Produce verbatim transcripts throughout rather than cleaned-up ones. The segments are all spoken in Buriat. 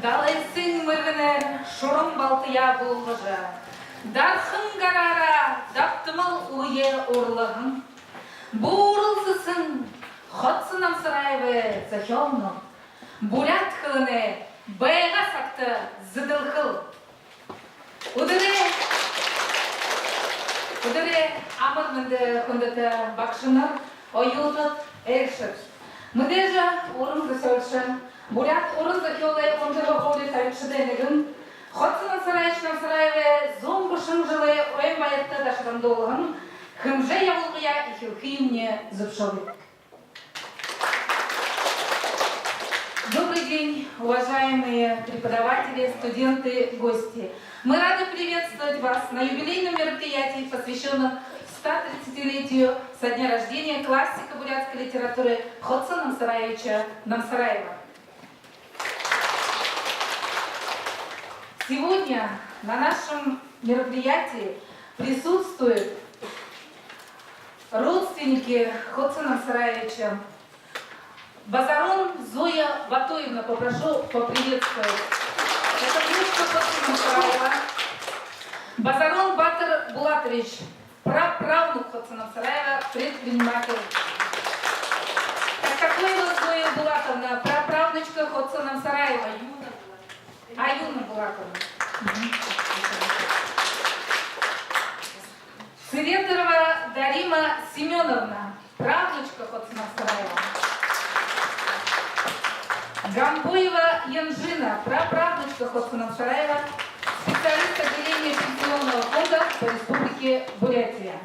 Далайсын мэргэнээр шуран балтаяа буулгажа, дархан гараараа дабтамал үгые урлагдаһан, буурал сэсэн Хоца Намсараевай зохёолнууд буряад хэлэнэй байгаа сагта зэдэлхэл. Үдэрэй, үдэрэй амар мэндэ, хүндэтэ багшанар, оюутад, айлшад! Мэдээжэ уран зохёолшо, буряад уран зохёолой үндэр һуури табигшадай нэгэн Хоца Намсараевич Намсараевай зуун гушан жэлэй ойн баярта дашарандуулһан хэмжээ ябуулгаяа эхилхыемни зүбшөөгыт. Добрый день, уважаемые преподаватели, студенты, гости! Мы рады приветствовать вас на юбилейном мероприятии, посвящённом ста тридцатилетию со дня рождения классика бурятской литературы Хоца Намсараевича Намсараева. Сегодня на нашем мероприятии присутствуют родственники Хоца Намсараевича. Базарон Зоя Батоевна, попрошу поприветствовать. Это внучка Хоца Намсараева. Базарон Батор Булатович, праправнук Хоца Намсараева, предприниматель. Костакоева Зоя Булатовна, праправнучка Хоца Намсараева. Аюна Булатовна. Цырендорова Дарима Семёновна, правнучка Хоца Намсараева. Гамбоева Янжина, праправнучка Хоца Намсараева, специалист отделения Пенсионного фонда по Республике Бурятия.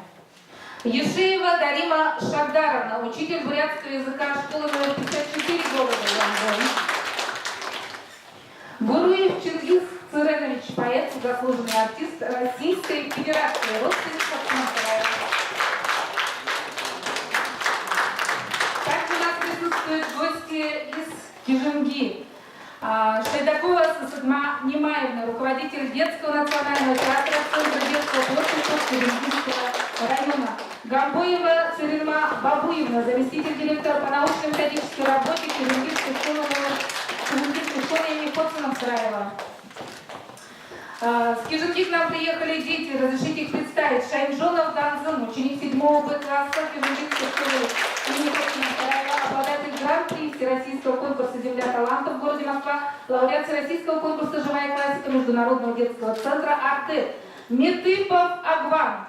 Ешиева Дарима Шагдаровна, учитель бурятского языка школы номер пятьдесят четыре города Гамбои. Гуруев Чингис Цыренович, поэт, заслуженный артист Российской Федерации, родственник Хоца Намсараева. Также у нас присутствуют гости из Кижинги. А, Шайдакова Сысыгма Нимаевна, руководитель детского национального театра, Центра детского творчества Кижингинского района. Гамбоева Цыренма Бабуевна, заместитель директора по научно-методической работе Кижингинской школы номер, Кижингинской школы имени Хоца Намсараева. А, с Кижинги к нам приехали дети, разрешите их представить. Шайнджонов Данзын, ученик седьмого Б класса Кижингинской школы имени Хоца Намсараева, обладатель гран-при Всероссийского конкурса «Земля талантов» в городе Москва, лауреат Всероссийского конкурса «Живая классика» Международного детского центра «Артек». Метыпов Агван,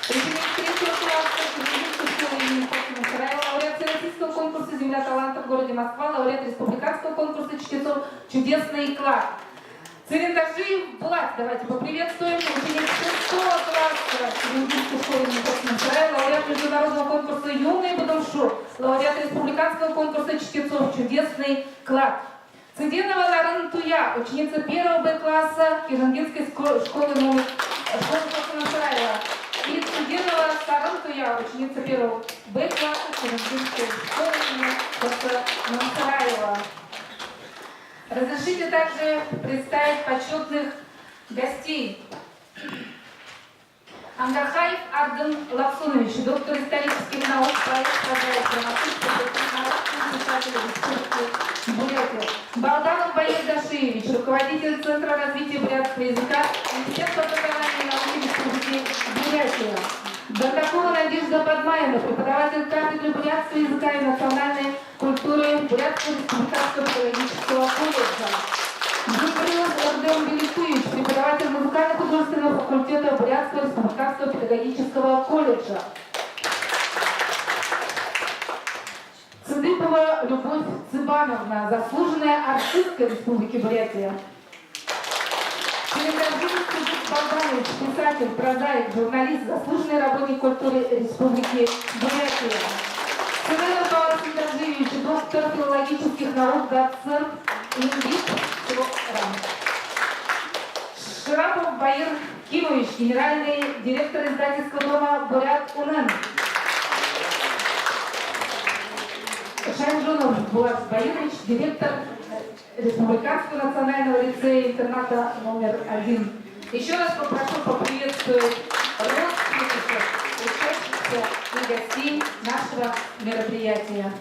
ученик третьего класса Кижингинской школы имени Хоца Намсараева, лауреат Всероссийского конкурса «Земля талантов» в городе Москва, лауреат республиканского конкурса чтецов «Чудесный клад». Цырендажиев Булат, давайте поприветствуем, ученик шестого класса Кижингинской школы имени Хоца Намсараева, лауреат международного конкурса «Юный Будамшу», лауреат республиканского конкурса чтецов «Чудесный клад». Цыденова Нарынтуя, ученица первого Б класса Кижингинской ско-, школы номер, школы Хоца Намсараева. И Цыденова Сарынтуя, ученица первого Б класса Кижингинской школы имени Хоца Намсараева. Разрешите также представить почётных гостей. Ангархаев Ардын Лапсунович, доктор исторических наук, поэт, прозаик, драматург, публицист, народный писатель Республики Бурятия. Балданов Баир Дашиевич, руководитель Центра развития бурятского языка Министерства образования и науки Республики Бурятия. Дондакова Надежда Бадмаевна, преподаватель кафедры бурятского языка и национальной культуры Бурятского республиканского педагогического колледжа. Джумбриев Эрдэм Беликуевич, преподаватель музыкально-художественного факультета Бурятского республиканского педагогического колледжа. Цыдыпова Любовь Цыбановна, заслуженная артистка Республики Бурятия. Цырендажиев Цыдып Балданович, писатель, прозаик, журналист, заслуженный работник культуры Республики Бурятия. Цыренов Павел Цырендажиевич, доктор филологических наук, доцент, лингвист, всего ран. Шарапов Баир Кимович, генеральный директор издательского дома «Бурят унын». Шайнджонов Булат Баирович, директор Республиканского национального лицея-интерната номер один. Ещё раз попрошу поприветствовать родственников, учащихся и гостей нашего мероприятия.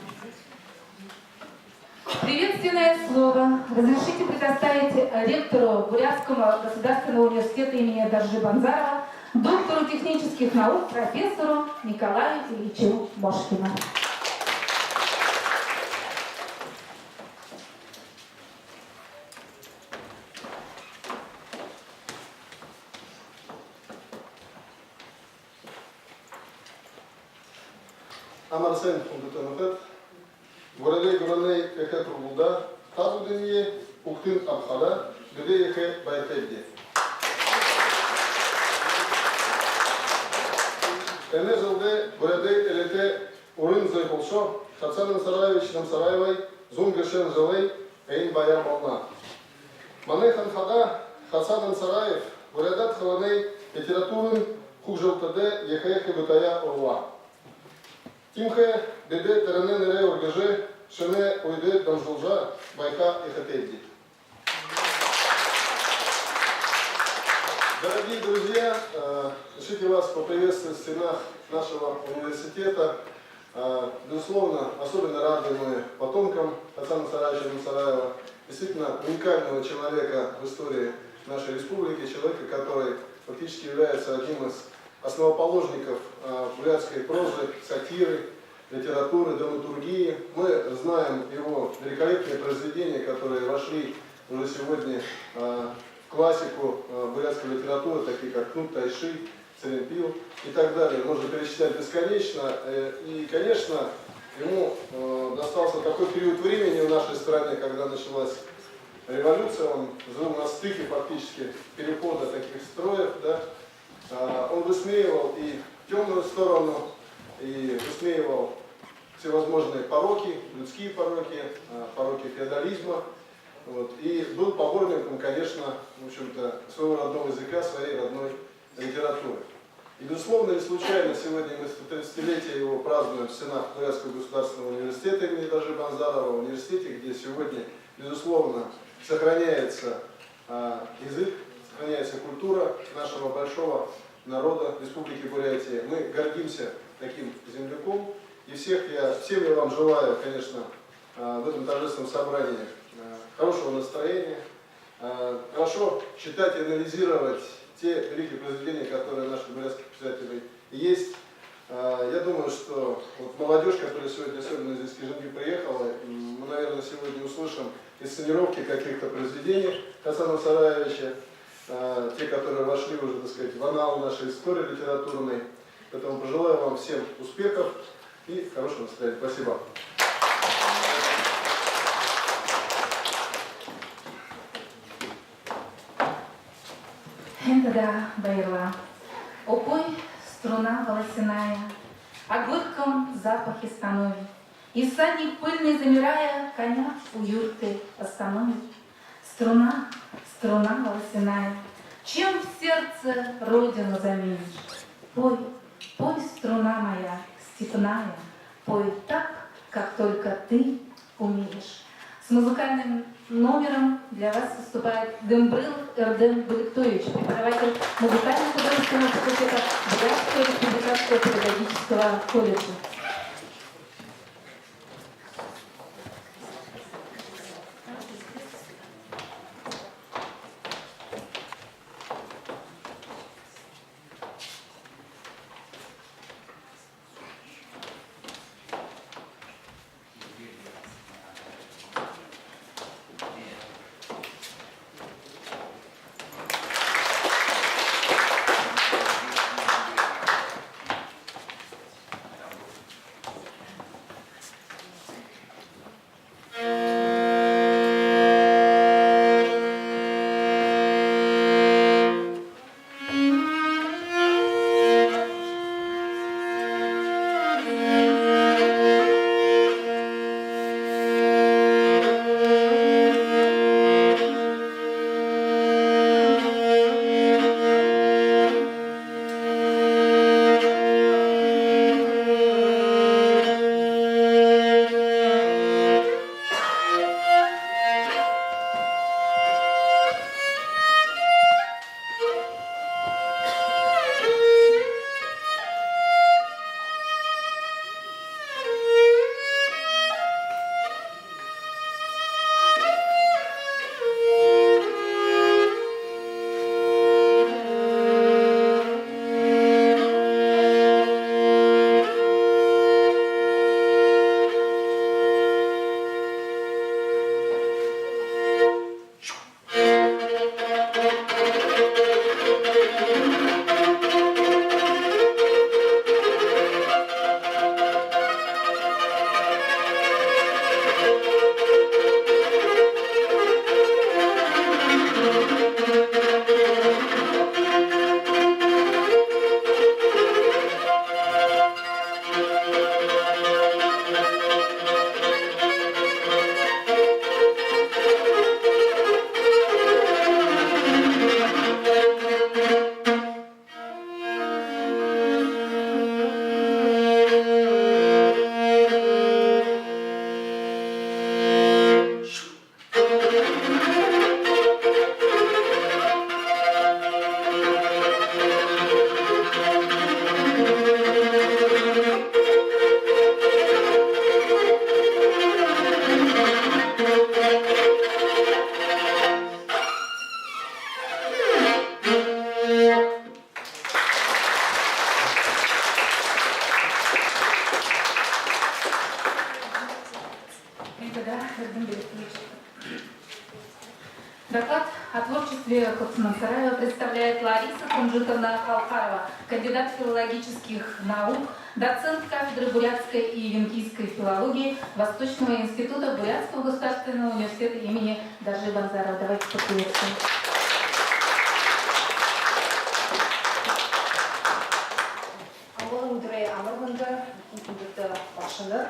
Приветственное слово разрешите предоставить ректору Бурятского государственного университета имени Доржи Банзарова, доктору технических наук, профессору Николаю Ильичу Мошкину. Амар сайн, хүндэтэ нүхэд. Буряадай гүрэнэй эхэ һургуулида таа бүгэдэниие үгтэн абахада бидэ ехэ баяртайбди. Энэ жэлдэ Буряадай элитэ уран зохёолшо Хасан Намсараевич Намсараевай зуун гэршэн жэлэй эн баяр болоно. Манайхан хадаа Хасан Намсараев буряад хэлэнэй, литературын хүгжэлтэдэ ехэ, ехэ бүтээе оруулаа. Тиимэһээ бидэ тэрэнэй нэрэ үргэжэ, шэнэ үедэ дамжуулжа байха ехэ тээбди. Дорогие друзья, э, разрешите вас поприветствовать в стенах нашего университета. Э, безусловно, особенно рады мы потомкам Хасана Намсараевича Намсараева, действительно уникального человека в истории нашей республики, человека, который фактически является одним из основоположников, э, бурятской прозы, сатиры, литературы, драматургии. Мы знаем его великолепные произведения, которые вошли уже сегодня, э, в классику, э, бурятской литературы, такие как «Кнут Тайши», «Цырен-Пил» и так далее. Можно перечислять бесконечно. Э, и, конечно, ему, э, достался такой период времени в нашей стране, когда началась революция. Он жил на стыке фактически перехода таких строев, да. А, он высмеивал и тёмную сторону, и высмеивал всевозможные пороки, людские пороки, а, пороки феодализма. Вот. И был поборником, конечно, в общем-то, своего родного языка, своей родной литературы. И, безусловно, не случайно сегодня мы сто тридцатилетие его празднуем в стенах Бурятского государственного университета имени Доржи Банзарова, университете, где сегодня, безусловно, сохраняется, а, язык, сохраняется культура нашего большого народа Республики Бурятия. Мы гордимся таким земляком. И всех я, всем я вам желаю, конечно, а, в этом торжественном собрании, а, хорошего настроения, а, хорошо читать и анализировать те великие произведения, которые наших бурятских писателей есть. А, я думаю, что вот молодёжь, которая сегодня особенно из Кижинги приехала, м, мы, наверное, сегодня услышим инсценировки каких-то произведений Хасана Намсараевича, а, те, которые вошли уже, так сказать, в анналы нашей истории литературной. Поэтому пожелаю вам всем успехов и хорошего настроения. Спасибо. Һайн даа, баярлаа. О пой, струна волосяная, о горьком запахе станове, и в сани пыльной замирая, коня у юрты останове. Струна, струна волосяная, чем в сердце родину заменишь? Пой, пой, струна моя степная, пой так, как только ты умеешь. С музыкальным номером для вас выступает Гымбрылов Эрдэм Бэликтуевич, преподаватель музыкально-художественного факультета Бурятского республиканского педагогического колледжа. Доклад о творчестве Хоца Намсараева представляет Лариса Кунжутовна Халхарова, кандидат филологических наук, доцент кафедры бурятской и эвенкийской филологии Восточного института Бурятского государственного университета имени Доржи Банзарова. Давайте поприветствуем. Амгалан үдэрэй амар мэндэ, хүндэтэ багшанар,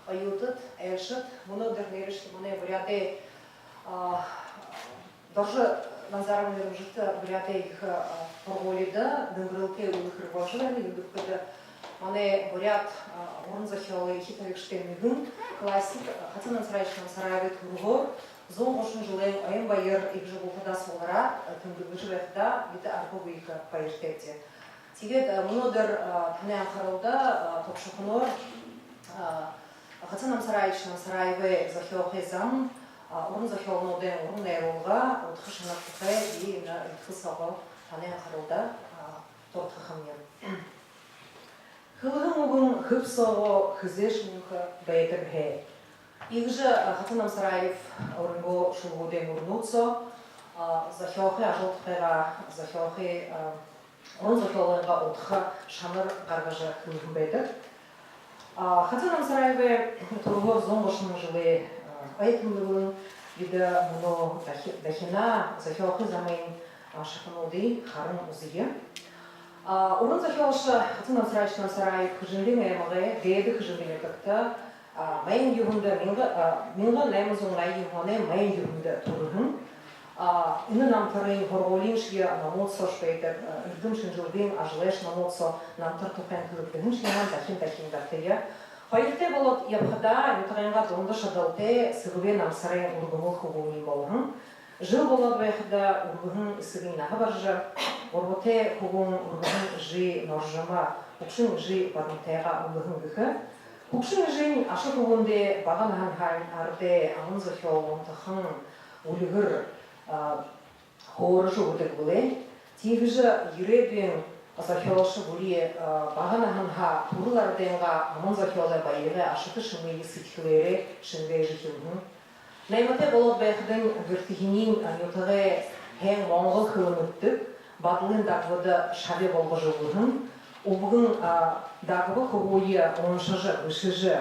оюутад, айлшад! Мүнөөдэр нээрээшье манай Буряадай, а, Доржи Банзаровай нэрэмжэтэ Буряадай ехэ, а, һургуулида дэмбэрэлтэй үйлэ хэрэг боложо байна. Юундэб гэхэдэ, манай буряад, а, уран зохёолой эхи табигшадай нэгэн, классик, а, Хоца Намсараевич Намсараевай түрэһөөр зуун гушан жэлэй ойн баяр иигэжэ бултадаа суглараад, а, тэмдэглэжэ байхадаа бидэ аргагүй ехэ баяртайбди. Тиигээд, а, мүнөөдэр, а, танай анхаралда, а, тобшохоноор, а, Хоца Намсараевич Намсараевай зохёохы зам, а, уран зохёолнуудай уран найруулга, удха шанар тухай би энэ элидхэл соогоо танай анхаралда, а, дурадхахамни. Хэлэһэн үгэн хэб соогоо хэзээшье мүнхэ байдаг һэн. Иигэжэ, а, Хоца Намсараев өөрынгөө шүлэгүүдэй мүрнүүд соо, а, зохёохы ажал тухайгаа, зохёохы, а, уран зохёолойнгоо удха шанар гаргажа хэлэһэн байдаг. А, Хоца Намсараевай түрэһөөр зуун гушан жэлэй, а, ой тэмдэглэн бидэ мүнөө дахи-, дахинаа зохёохы замын, а, шатануудые харан үзэе. А, уран зохёолшо Хоца Намсараевич Намсараев Хэжэнгын аймагай Дээдэ Хэжэнгын нютагта, а, майн юһэндэ, мянга, а, мянга найман зуун наян юһэн оной майн юһэндэ түрэһэн. А, энэ намтарынь һургуулииншье номууд соошье байдаг, а, эрдэм шэнжэлгын ажалайшье номууд соо намтар тухайнь хэлэгдэһэн шэнги һаань, дахин дахин датая. Хоёртой болоод ябахадаа нютагайнгаа дунда шадалтай Сэгбэ Намсарайн үргэмэл хүбүүниинь болоһон. Жэл болоод байхада үргэһэн эсэгынь наһа баража, гурбатай хүбүүн үргэһэн эжы Норжомо, хүгшэн эжы Бадматайгаа үлэһэн гэхэ. Хүгшэн эжынь аша хүбүүндээ бага наһанһаань арадай аман зохёол унтахан, үльгэр, а, хөөрэжэ үгэдэг бэлэй. Тиигэжэ ерээдүйн зохёолшо бүри, а, бага наһанһаа түрэл арадайнгаа аман зохёолой баярай ашата шэмые сэдьхэлээрээ шэнгээжэ эхилһэн. Найматай болоод байхадань гэртэхинь нютагай һайн монгол хэлэ мэдэдэг Бадалын Дагбада шаби болгожо үгэһэн. Үбгэн, а, Дагба хүбүүе уншажа, бэшэжэ,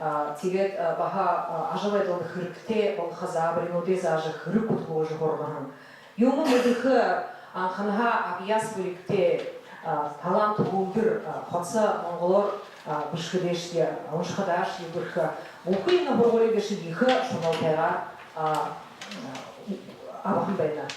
а, тиигээд, а, баһа, а, ажабайдалда хэрэгтэй болохо заабаринуудые заажа, хэрэг хүтэлгүүлжэ һургаһан. Юумэ мэдэхэ, анханһаа абьяас бэлигтэй, а, талаан түгүүлдэр, а, Хоца монголоор, а, бэшэхэдээшье, уншахадаашье бэрхэ. Бүхы энэ һургуули гээшэ ехэ шуналтайгаар, а, абаһан байна.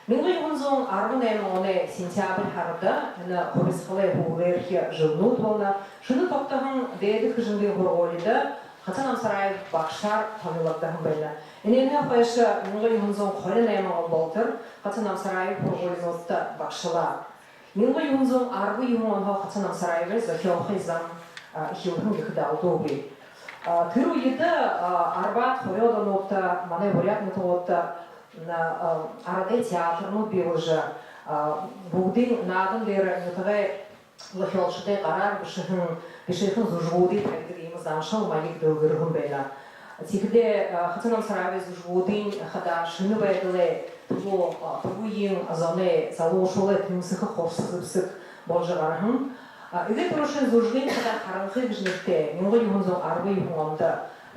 Мянга юһэн зуун арбан найман оной сентябрь һарада энэ хубисхалай һүүлээрхи жэлнүүд болоно. Шэнэ тогтоһон Дээдэ Хэжэнгын һургуулида Хоца Намсараев багшаар томилогдоһон байна. Энээнһээ хойшо мянга юһэн зуун хорин найман он болотор Хоца Намсараев һургуулинуудта багшалаа. Мянга юһэн зуун арбан юһэн онһоо Хоца Намсараевай зохёохы зам, а, эхилһэн гэхэдэ алдуугүй. А, тэрэ үедэ, а, арбаад, хорёод онуудта манай буряад нютагуудта, а, арадай театрнууд бии боложо, а, бүгдын наадан дээрэ нютагай зохёолшодой гараар бэшэһэн, бэшэһэн зүжэгүүдые табидаг иимэ заншал маяг дэлгэрһэн байна. Тиихэдээ, а, Хоца Намсараевай зүжэгүүдынь хадаа шэнэ байдалай, түрүү, а, түрүүн зоной, залуушуулай тэмсэхэ хурса зэбсэг боложо гараһан. А, эгээ түрүүшын зүжэгынь хадаа «Харанхы» гэжэ нэрэтэй, мянга юһэн зуун арбан юһэн ондо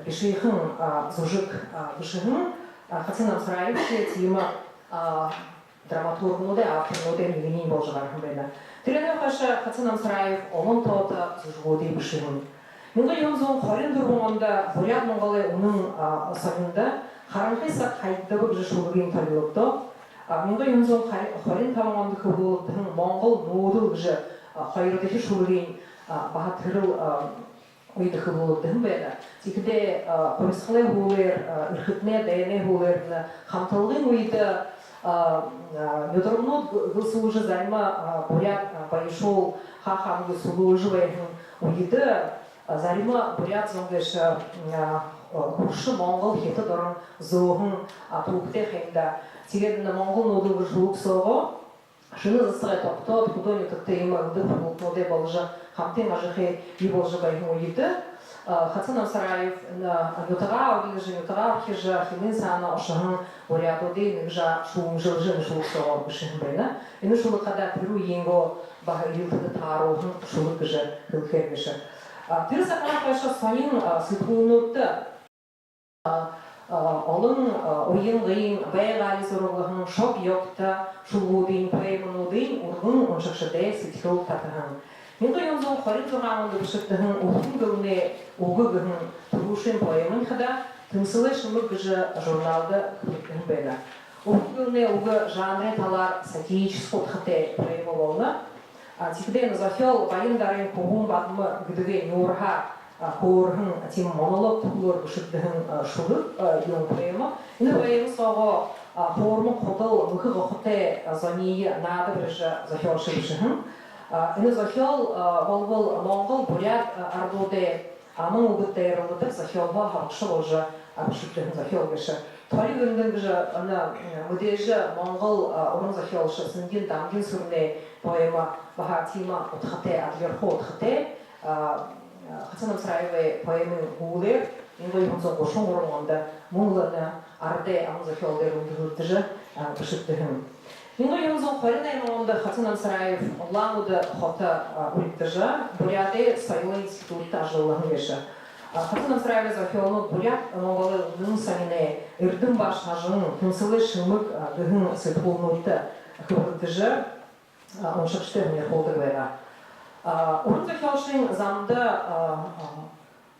бэшэһэн, а, зүжэг, а, бэшэһэн, а, Хоца Намсараев тиимэ, а, драматургнуудай, авторнуудай нэгэниинь боложо гараһан байна. Тэрэнһээ хойшо Хоца Намсараев олон тоото зүжэгүүдые бэшэһэн. Мянга юһэн зуун хорин дүрбэн ондо Буряад-Монголой үнэн, а, сониндо «Харанхы саг хаягдаба» гэжэ шүлэгынь томилогдоо. А, мянга юһэн зуун хорин табан ондо хэблүүлэгдэһэн «Монгол нүүдэл» гэжэ, а, хоёрдохи шүлэгынь, а, баһа тэрэл, а, үедэ хэблүүлэгдэһэн байна. Тиихэдээ, а, хубисхалай һүүлээр, а, эрхэтэнэй дайнай һүүлээр энэ хамталгын үедэ, а, а, нюдарнууд г-, гэлсүүлжэ, зарима, а, буряад, а, баяшуул хаа хаангүй сүлүүлжэ байһан үедэ, а, зарима буряад зон гээшэ, а, а, хүршэ монгол, хитад орон зөөһэн, а, түүхэтэй һэн даа. Тиигээд энэ «Монгол нүүдэл» гэжэ шүлэг соогоо шэнэ засагай тогтоод, хүдөө нютагта иимэ элдэб һургуулинуудай боложо, хамтын ажахы бии боложо байһан үедэ, Хацан Намсараев энэ нютагаа орхижо, нютагаа орхижо, хилын саана ошоһон буряадуудые нэгэ жаа шүүмжэлжэ, энэ шүлэг соогоо бэшэһэн байна. Энэ шүлэг хадаа тэрэ үеынгөө баһа эрилтэдэ тааруулһан шүлэг гэжэ хэлэхээр гээшэ. Тэрэ сагта баһа һонин сэдхүүлнүүдтэ, олон уянгын байгаали зураглаһан шог ёгто шүлэгүүдынь, поэмэнүүдынь үргэн уншагшадай сэдьхэл татаһан. Мянга юһэн зуун хорин зургаан ондо бэшэгдэһэн «Үбһэн гэлнэй үгэ» гэһэн түрүүшын поэмань хадаа «Тэмсэлэй шэмэг» гэжэ журналда хэблэгдэһэн байна. «Үбһэн гэлнэй үгэ» жанрай талаар сатирическа удхатай поэма болоно. Тиихэдээ энэ зохёол Баян дарын хүбүүн Бадма гэдэгэй нюурһаа хөөрэһэн, тиимэ монолог түхэлөөр бэшэгдэһэн шүлэг, юун, поэма. Энэ поэма соогоо хуурмаг худал, мэхэ гохотой зониие наада барижа, зохёолшо бэшэһэн. Энэ зохёол болбол монгол, буряад арадуудай аман үгэдэ дайралдадаг зохёолһоо һабагша боложо бэшэгдэһэн зохёол гээшэ. «Толи гэндэн» гэжэ, энэ мэдээжэ монгол уран зохёолшо Сэнгын Дамдин Сүрэнэй поэма баһа тиимэ удхатай, адлирхуу удхатай. Хацан Намсараевай поэмын һүүлээр мянга юһэн зуун гушан гурбан ондо мүн лэ энэ арадай аман зохёол дээрэ үндэһэлэгдэжэ бэшэгдэһэн. Мянга юһэн зуун хорин найман ондо Хацан Намсараев Улаан-Үдэ хото уригдажа, Буряадай соёлой институдта ажаллаһан гээшэ. Хацан Намсараевай зохёолнууд «Буряад-Монголой үнэн сониной», «Эрдэм ба шажан», «Тэмсэлэй шэмэг» гэһэн сэдхүүлнүүдтэ хэблэгдэжэ, уншагшадые һонирхуулдаг байгаа. Уран зохёолшын замда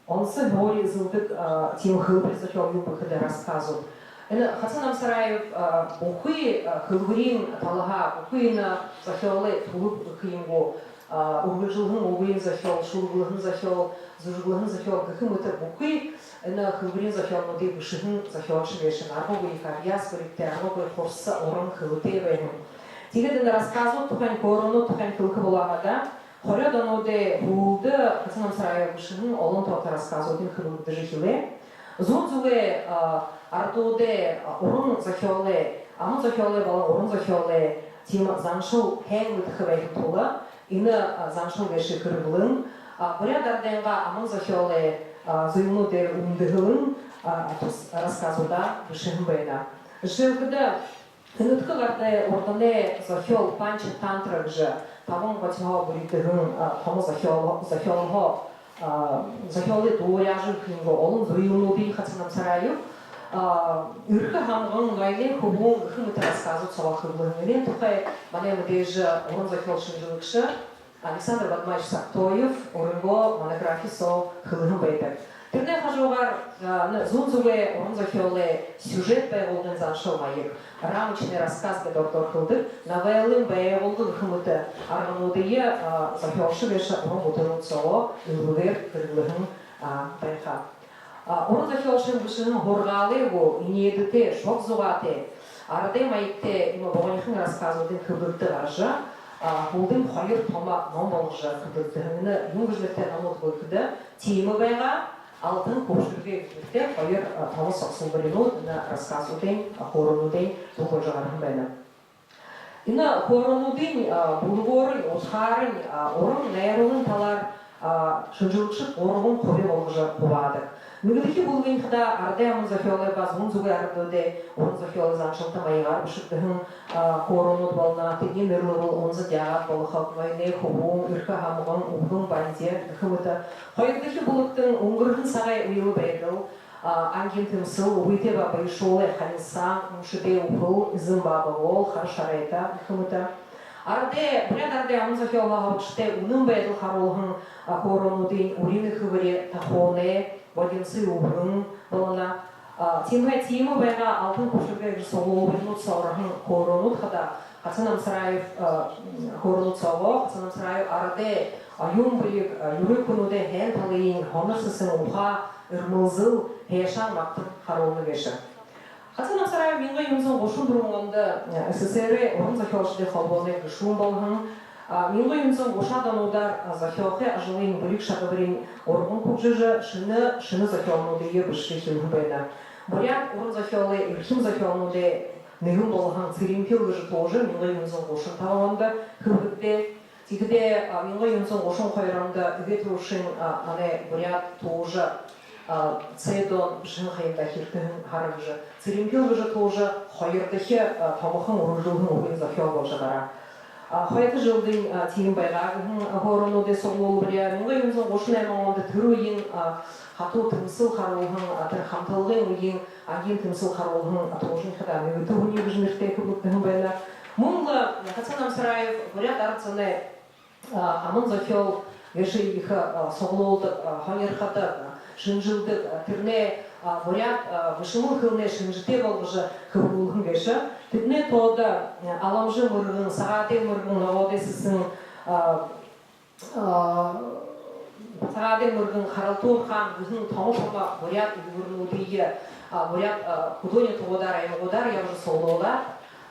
онсо һуури эзэлдэг тиимэ хэлбэри зохёол юуб гэхэдэ, рассказууд. Энэ Хацан Намсараев бүхы хэлбэриин талаһаа, бүхы энэ зохёолой түлэб гэхэ юм гү, үргэлжэлһэн үгын зохёол, шүлэглэһэн зохёол, зүжэглэһэн зохёол гэхэ мэтэ бүхы энэ хэлбэриин зохёолнуудые бэшэһэн зохёолшо гээшэ. Аргагүй ехэ абьяас бэлигтэй, аргагүй хурса уран хэлэтэй байһан. Тиигээд энэ рассказууд тухайнь, хөөрөөнүүд тухайнь хэлэхэ болоо һаа даа, хорёод онуудай һүүлдэ Хацан Намсараев бэшэһэн олон тоото рассказуудынь хэблэгдэжэ эхилээ. Зүүн зүгэй арадуудай уран зохёолой, аман зохёолой болон уран зохёолой тиимэ заншал һайн мэдэхэ байхын тула энэ заншал гээшые хэрэглэн, буряад арадайнгаа аман зохёолой зүйлнүүдээр үндэһэлэн, тус рассказуудаа бэшэһэн байна. Жэшээлхэдэ, Энэдхэл арадай урданай зохёол «Панчатантра» гэжэ табан готиһоо бүридэһэн томо зохёол, зохёолһоо, зохёолой дууряажа, юун гү, олон зүйлнүүдынь Хацан Намсараев «Эрхэ һамган», «Ноёной хүбүүн» гэхэ мэтэ рассказууд соогоо хэблэһэн. Энээн тухай манай мэдээжэ уран зохёол шэнжэлэгшэ Александр Бадмаевич Сактоев өөрынгөө монографи соо хэлэһэн байдаг. Тэрэнэй хажуугаар зүүн зүгэй уран зохёолой сюжет байгуулгын заншал маяг, рамочный рассказ гээд ородоор хэлэдэг, новеллын байгуулга гэхэ мэтэ аргануудые зохёолшо гээшэ уран бүтээлнүүд соогоо элбэгээр хэрэглэһэн байха. Уран зохёолшын бэшэһэн һургаалай гү, энеэдэтэй, шог зугаатай, арадай маягтай иимэ богонихон рассказуудынь хэблэгдэ гаража, һүүлдэнь хоёр томо ном болгожо хэблэгдэһэн. Энэ юун гэжэ нэрэтэй номууд бэ гэхэдэ, «Тиимэ байгаа», «Алтан хүбшэргэй» гэжэ нэрэтэй хоёр томо согсолборинууд энэ рассказуудынь, хөөрөөнүүдынь дүн болжо гараһан байна. Энэ хөөрөөнүүдынь бүлэгөөрнь, удхаарнь, уран найруулгын талаар шэнжэлэгшэд гурбан хуби болгожо хубаадаг. Нэгэдэхи бүлэгынь хадаа арадай аман зохёолой ба зүүн зүгэй арадуудай уран зохёолой заншалта маягаар бэшэгдэһэн хөөрөөнүүд болоно. Тэдэнэй нэрэлэл «Унзад яагаад болохоб», «Ноёной хүбүүн», «Эрхэ һамган», «Үбгэн банди» гэхэ мэтэ. Хоёрдохи бүлэгтэнь үнгэрһэн сагай үйлэ байдал, ангиин тэмсэл, үгытэй ба баяшуулай харилсаан, үмшэдэй үхэл, эзэн баабай гол, хара шарайта гэхэ мэтэ. Арадай, буряад арадай аман зохёолһоо һурагшадай үнэн байдал харуулһан хөөрөөнүүдынь «Үриин хэбэри», «Тахуунай», «Бодинсо үбгэн» болоно. Тиимэ, «Тиимэ байгаа», «Алтан хүбшэргэй» гэжэ суглуулбаринууд соо ороһон хөөрөөнүүд хадаа Хацан Намсараев, хөөрөөнүүд соогоо Хацан Намсараев арадай оюун бэлиг, юрын хүнүүдэй һайн талыень һонор сэсэн ухаа, эрмэлзэл, һайшаан магтан харуулна гээшэ. Хацан Намсараев мянга юһэн зуун гушан дүрбэн ондо СССР-эй уран зохёолшодой холбооной гэшүүн болоһон. Мянга юһэн зуун гушаад онуудаар зохёохы ажалайнь бэлиг шадабаринь урган хүгжэжэ, шэнэ, шэнэ зохёолнуудые бэшэжэ эхилһэн байна. Буряад уран зохёолой эрхим зохёолнуудай нэгэн болоһон «Цыремпил» гэжэ туужа мянга юһэн зуун гушан табан ондо хэблэгдээ. Тиихэдээ, а, мянга юһэн зуун гушан хоёр ондо эгээ түрүүшын, а, манай буряад туужа, а, Цэдон бэшэһэн хаям даа, «Хиртэһэн һара» гэжэ. Цыремпил гэжэ туужа хоёрдохи, а, томохон үргэлжэлһэн үгын зохёол боложо гараа. А, хойто жэлдэнь, а, тиимэ байгаа гэһэн хөөрөөнүүдые суглуулбаряа. Мянга юһэн зуун гушан найман ондо тэрэ үеын, а, хатуу тэмсэл харуулһан, а, тэрэ хамталгын үеын ангиин тэмсэл харуулһан, а, туужын хадаа нэгэ түүхэ гэжэ нэрэтэй хэблэгдэһэн байна. Мүн лэ Хасан Намсараев буряад арад зоной, а, аман зохёол гээшые ехэ, а, суглуулдаг, а, һонирходог, а, шэнжэлдэг, а, тэрэнээ, а, буряад, а, бэшэмэл хэлэнэй шэнжэтэй болгожо хэблүүлһэн гээшэ. Тэдэнэй тоодо, а, «Аламжа мэргэн», «Сагаадай мэргэн», «Ногооной сэсэн», а, а, «Сагаадай мэргэн», «Харалтуун хаан» гэһэн томо томо буряад үльгэрнүүдые, а, буряад, а, хүдөө нютагуудаар, аймагуудаар ябажа суглуулаад,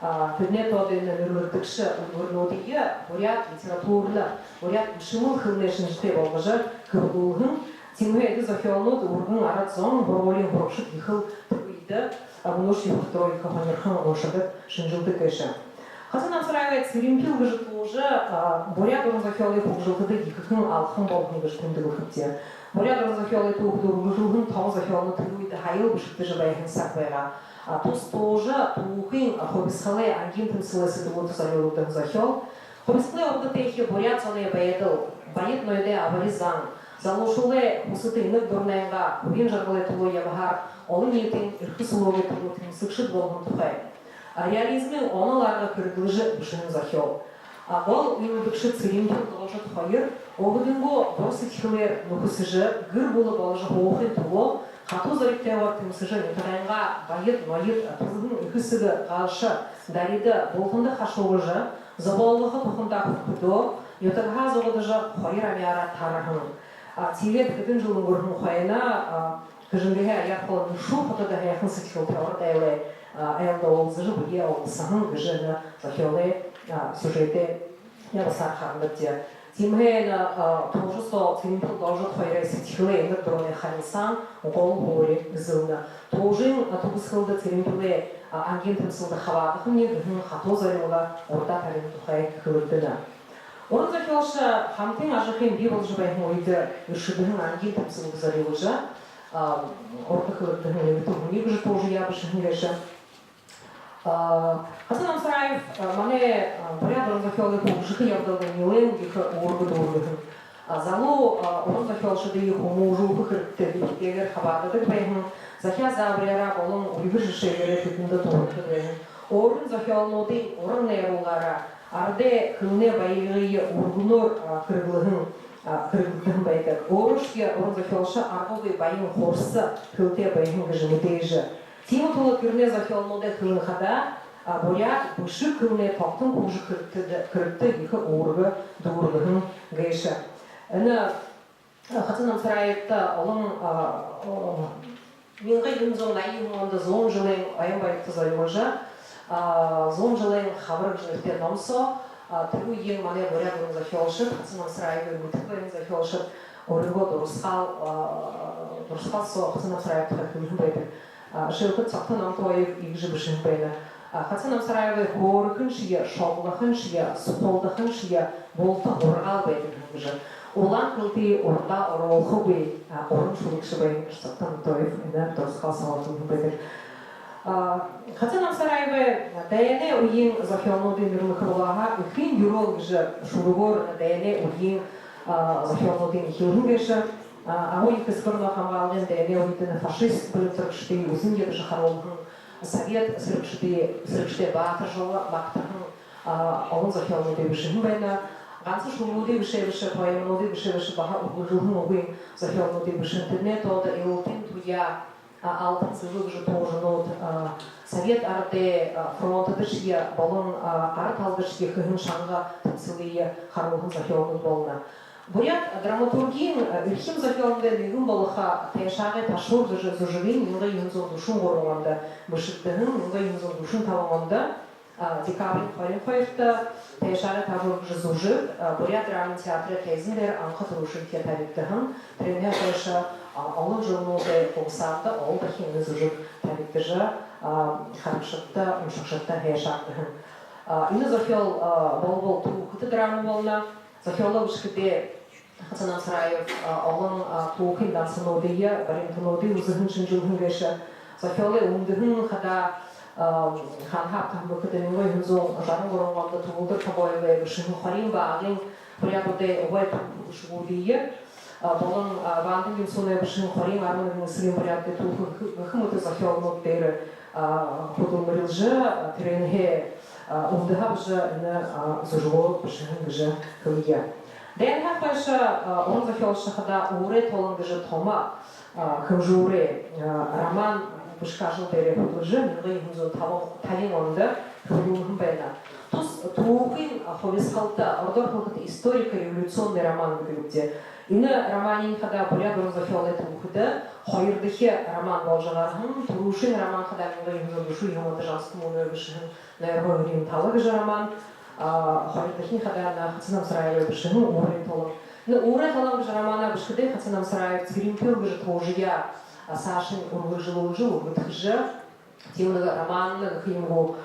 а, тэдэнэй тоодо энэ нэрлэгдэгшэ үльгэрнүүдые буряад литературна, буряад бэшэмэл хэлэнэй шэнжэтэй болгожо хэблүүлһэн. Тиимэһээ эдэ зохёолнууд үргэн арад зон, һургуулиин һурагшад ехэл тэрэ үедэ, а, мүнөөшье хүрэтэрөө ехэ һонирхон уншадаг, шэнжэлдэг гээшэ. Хасан Намсараевай «Цыремпил» гэжэ туужа, а, буряад уран зохёолой хүгжэлтэдэ ехэхэн алхам болоһон гэжэ тэмдэглэхэбди. Буряад уран зохёолой түүхэдэ үргэлжэлһэн томо зохёолнууд тэрэ үедэ һаял бэшэгдэжэ байһан саг байгаа. А, тус туужа түүхын, а, хубисхалай, ангиин тэмсэлэй сэдэбүүдтэ зорюулагдаһан зохёол. Хубисхалай урда тээхи буряад зоной байдал, баяд ноёдой абари зан, залуушуулай хүсэтэ инаг дуранайнгаа, хүрин жаргалай түлөө ябаһаар, олониитын эрхэ сүлөөгэй түлөө тэмсэгшэд болоһон тухай, а, реализмын онол арга хэрэглэжэ бэшэһэн зохёол. А, гол үйлэдэгшэд Цыремпил Должид хоёр өөһэдынгөө дура сэдьхэлээр нүхэсэжэ, гэр бүлэ боложо һуухын түлөө хатуу зоригтойгоор тэмсэжэ, нютагайнгаа баяд ноёд, түрэһэн эхэ эсэгэ Галша Дарида бултанда хашуугажа, зобоолгохо тухандаа хүрэхэдөө, нютагһаа зугадажа, хоёр амяараа тараһан. А, тиигээд хэдэн жэл үнгэрһэн хойно, а, Хэжэнгэһээ аяар холо Шү хотодо һайхан сэдьхэлтэй ород айлай, а, айлда уулзажа, бэеэ олгосоһон гэжэ энэ зохёолой, а, сюжедэй ябасаар харанабди. Тиимэһээ энэ, а, туужа соо Цыремпил Должид хоёрой сэдьхэлэй, инаг дуранай харилсаан гол һуури эзэлнэ. Туужын, а, түгэсхэлдэ Цыремпилэй, а, ангиин тэмсэлдэ хабаадахамни гэһэн хатуу зорилго урдаа табиһан тухай хэлэгдэнэ. Уран зохёолшо хамтын ажахын бии боложо байһан үедэ эршэдэһэн ангиин тэмсэлдэ зорюулжа, а, урда хэлэгдэһэн нэгэ түүхэниие гэжэ туужаяа бэшэһэн гээшэ. А, Хасан Намсараев, а, манай, а, буряад уран зохёолой хүгжэхэ ябадалда нилээн ехэ үүргэ дүүргэһэн. А, залуу, а, уран зохёолшодые хүмүүжүүлхэ хэрэгтэй, бэшэгтэйгээр хабаададаг байһан, захяа заабаряараа болон үльгэр жэшээгээрээ тэдэндэ туһарадаг байһан. Өөрын зохёолнуудые уран найруулгаараа, арадай хэлэнэй баялигые үргэнөөр, а, хэрэглэһэн, а, хэрэглэһэн байдаг. Өөрөөшье уран зохёолшо аргагүй баян хурса хэлэтэй байһан гэжэ мэдээжэ. Тиимэ түлөө тэрэнэй зохёолнуудай хэлэн хадаа, а, буряад бэшэг хэлэнэй тогтон хүгжэхэ хэрэгтэ, хэрэгтэ ехэ үүргэ дүүргэһэн гээшэ. Энэ Хасан Намсараевта олон, а, о, мянга юһэн зуун наян юһэн ондо зуун жэлэй ойн баярта зорюулжа, а, «Зуун жэлэй хабар» гэжэ нэрэтэй ном соо, а, тэрэ үеын манай буряад уран зохёолшод, Хасан Намсараевые мэдэдэг баян зохёолшод өөрынгөө дурасхаал, а, дурасхаал соо Хасан Намсараев тухай хэлэһэн байдаг. А, жэшээлхэдэ, Цогтон Намтоев иигэжэ бэшэһэн байна. А, Хасан Намсараевай хөөрэхэньшье, шоглохоньшье, сухалдаханьшье булта һургаал байдаг һэн гэжэ. Улаан хэлэтэй урдаа оруулхагүй, а, уран шүлэгшэ байһан гэжэ Цогтон Намтоев энэ дурасхаал соо хэлэһэн байдаг. А, Хасан Намсараевай дайнай үеын зохёолнуудые нэрлэхэ болоо һаа, «Эхын юрөөл» гэжэ шүлэгөөр дайнай үеын, а, зохёолнуудые эхилһэн гээшэ. А, Агуу Ехэ Эсэгэ ороноо хамгаалгын дайнай үедэ фашист бэлигтэрэгшэдые үзэн ядажа харуулһан, совет сэрэгшэдые, сэрэгшэдэй баатаржалаа магтаһан, а, олон зохёолнуудые бэшэһэн байна. Ганса шүлэгүүдые бэшээ бэшэ, поэмануудые бэшээ бэшэ, баһа үргэлжэлһэн үгын зохёолнуудые бэшэһэн. Тэдэнэй тоодо «Илалтын туяа», а, «Алтан зэбэ» гэжэ туужанууд, а, совет арадай, а, фронтдошье болон, а, ара талдашье хэһэн шанга тэмсэлые харуулһан зохёолнууд болоно. Буряад драматургиин, а, эрхим зохёолнуудай нэгэн болохо «Тайшаагай ташуур» гэжэ зүжэгынь мянга юһэн зуун дүшэн гурбан ондо бэшэгдэһэн, мянга юһэн зуун дүшэн табан ондо, а, декабриин хорин хоёрто «Тайшаагай ташуур» гэжэ зүжэг, а, Буряад драмын театрай тайзан дээрэ анха түрүүшынхиеэ табигдаһан. Тэрээнһээ хойшо, а, олон жэлнүүдэй хугасаанда олон дахин энэ зүжэг табигдажа, а, харагшадта, уншагшадта һайшаагдаһан. А, энэ зохёол, а, болбол түүхэтэ драма болоно. Зохёолоо бэшэхэдээ Хазан Намсараев олон түүхын дансануудые, баримтануудые үзэһэн, шэнжэлһэн гээшэ. Зохёолой үндэһэн хадаа хаанаһаа абтаһан бэ гэхэдэ, мянга юһэн зуун жаран гурбан ондо Түгэлдэр Тобоевай бэшэһэн «Хориин багын буряадуудай угай түүхэ» бэшэгүүдые болон Вандын Гимсуунай бэшэһэн «Хориин арбан нэгэн эсэгын буряадуудай түүхэ» гэхэ мэтэ зохёолнууд дээрэ хүдэлмэрилжэ, тэрээнһээ үндэһэ абажа, энэ зүжэгөө бэшэһэн гэжэ хэлэе. Дайнһаа хойшо уран зохёолшо хадаа «Үүрэй толон» гэжэ томо хэмжүүрэй роман бэшэхэ ажал дээрээ хүдэлжэ, мянга юһэн зуун табин ондо хэблүүлһэн байна. Тус түүхын хубисхалта, ородоор хэлэхэдэ, историко-революционный роман гэдэг лэ даа. Энэ романиинь хадаа буряад уран зохёолой түүхэдэ хоёрдохи роман боложо гараһан. Түрүүшын роман хадаа мянга юһэн зуун дүшэн юһэн ондо Жансүтэ Мүнөө бэшэһэн «Нойрһоо һэриин тала» гэжэ роман. Хоёрдохинь хадаа Хазан Намсараевай бэшэһэн «Үүрэй толон». Энэ «Үүрэй толон» гэжэ романаа бэшэхэдээ Хазан Намсараев Цыремпил гэжэ туужаяа саашань үргэлжэлүүлжэ, үргэдхэжэ, тиимэ нэгэ романна гэхэ юм гү,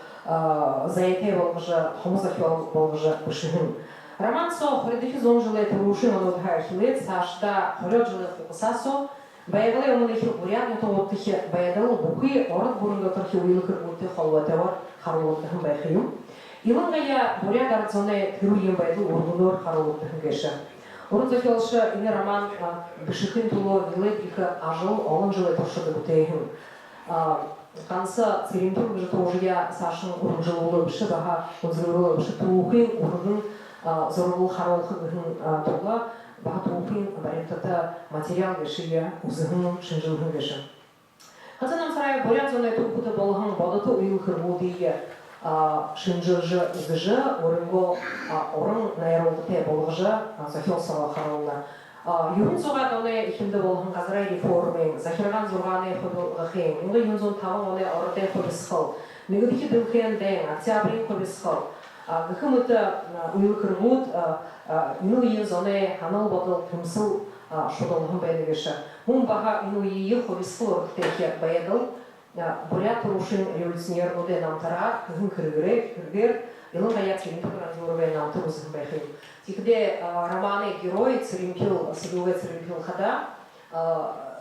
зайтай болгожо, томо зохёол болгожо бэшэһэн. Роман соо хоридохи зуун жэлэй түрүүшын онуудһаа эхилээд, саашадаа хорёод жэлэй хугасаа соо байгаалиин үмэнэйхи буряад нютагуудтахи байдал бүхы ород гүрэн доторхи үйлэ хэрэгүүдтэй холбоотойгоор харуулагдаһан байха юм. Илангаяа буряад арад зоной тэрэ үеын байдал үргэнөөр харуулагдаһан гээшэ. Уран зохёолшо энэ роман бэшэхын түлөө нилээд ехэ ажал олон жэлэй туршада бүтээһэн. Ганса Цыремпил гэжэ туужаяа саашань үргэлжэлүүлээ бэшэ, баһа гүнзэгырүүлээ бэшэ, түүхын үргэн зурагые харуулха гэһэн тула баһа түүхын баримтата материал гээшые үзэһэн, шэнжэлһэн гээшэ. Хазан Намсараев буряад зоной түүхэдэ болоһон бодото үйлэ хэрэгүүдые шэнжэлжэ үзэжэ, өөрынгөө уран найруулгатай болгожо, зохёол соогоо харуулна. Юһэн зуугаад оной эхиндэ болоһон газарай реформын, захиргаан зургаанай хубилгахын, мянга юһэн зуун табан оной ородой хубисхал, Нэгэдэхи дэлхэйн дайн, Октябриин хубисхал гэхэ мэтэ үйлэ хэрэгүүд энэ үеын зоной һанал бодол, тэмсэл шудалһан байна гээшэ. Мүн баһа энэ үеын хубисхал урагтайхи байдал, буряад түрүүшын революционернүүдэй намтараар, хэһэн хэрэгээр, хэрэгээр, илангаяа Цыремпил Ранжуровай намтар үзэһэн байха юм. Тиихэдээ романай герой Цыремпил, Сэдюгэй Цыремпил хадаа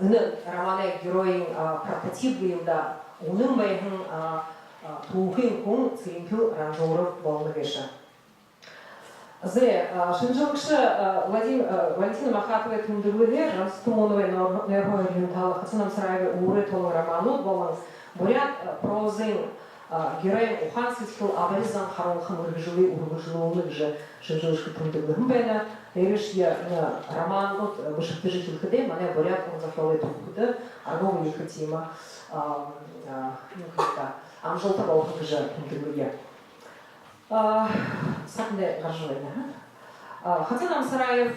энэ романай геройн прототип гээл даа, үнэн байһан түүхын хүн Цыремпил Ранжуров болоно гээшэ. Зэ, шэнжэлэгшэ Владим-, Валентина Махатовай тэмдэглэһээр, Жансүтэ Мүнөөвэй «Нойрһоо һэриин тала», Хазан Намсараевай «Үүрэй толон» романууд болон буряад прозын геройн ухаан сэдьхэл, абари зан харуулха мэргэжэлые үргэлжэлүүлнэ гэжэ шэнжэлэгшэд тэмдэглэһэн байна. Дээрэшье энэ романууд бэшэгдэжэ эхилхэдээ, манай буряад уран зохёолой түүхэдэ аргагүй ехэ тиимэ, юун гэхэб даа, амжалта болохо гэжэ тэмдэглэе. Сагнай гаража байна. Хазан Намсараев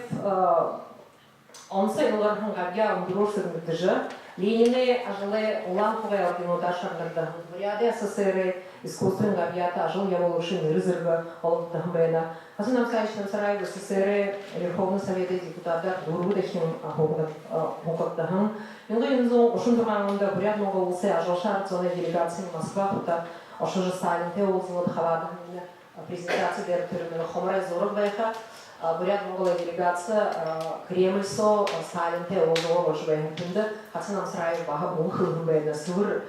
онсо илгарһан габьяа үндэрөөр сэгнэгдэжэ, Ленинэй ажалай улаан хугай орденуудаар шагнагдаһан, Буряадай АССР-эй искусствын габьяата ажал ябуулагшын нэрэ зэргэ олгогдоһон байна. Хазан Намсараевич Намсараев СССР-эй Верховный Совет-эй депутадаар дүрбэ дахин һугнаг-, һугагдаһан. Мянга юһэн зуун гушан зургаан ондо Буряад-Монгол Уласай ажалша арад зоной делегациин Москва хото ошожо, Сталинтай уулзалга хабаадаһан. Презентаци дээрэ тэрэ нэгэ хомор зураг байха. Буряад-Монголой делегаци Кремль соо Сталинтай уулзалга боложо байһан. Тэндэ Хазан Намсараев баһа үгэ хэлэһэн байна. Сэбэр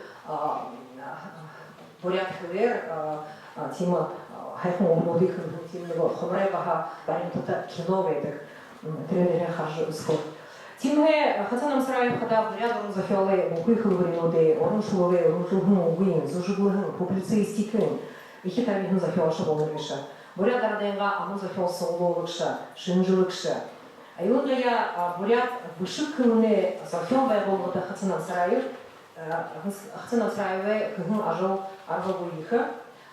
буряад хэлээр тиимэ һайхан үгэнүүдые хэлэһэн, тиимэ нэгэ хомор баһа баримтата кино байдаг. Тэрэнээ хаража үзэхэ. Тиимэһээ Хазан Намсараев хадаа буряад уран зохёолой бүхы хэлбэринүүдэй, уран шүлэгэй, үргэлжэлһэн үгын, зүжэглэһэн, публицистикын эхи табиһан зохёолшо болоно гээшэ. Буряад арадайнгаа аман зохёол суглуулагша, шэнжэлэгшэ. Илангаяа буряад бэшэг хэлэнэй зохёон байгуулгада Хазан Намсараев, Хазан Намсараевай хэһэн ажал аргагүй ехэ.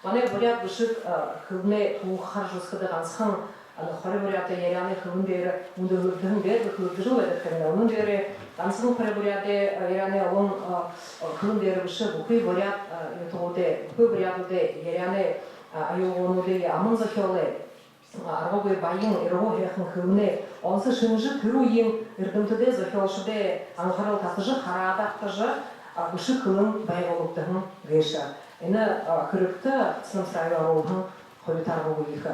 Манай буряад бэшэг хэлэнэй түүхэ хаража үзэхэдэ, гансахан хори буряадай, яряанай хэлэн дээрэ үндэһэлэгдэһэн, дээрэ хэлэгдэжэл байдаг юм даа. Үнэн дээрээ гансахан хори буряадай, яряанай олон хэлэн дээрэ бэшэ, бүхы буряад нютагуудай, бүхы буряадуудай яряанай аюулгуунуудые, аман зохёолой аргагүй баян, ирагуу һайхан хэлэнэй онсо шэнжэ тэрэ үеын эрдэмтэдэй, зохёолшодой анхарал татажа, хараад абтажа, бэшэг хэлэн байгуулагдаһан гээшэ. Энэ хэрэгтэ Хазан Намсараевай оруулһан хубита аргагүй ехэ.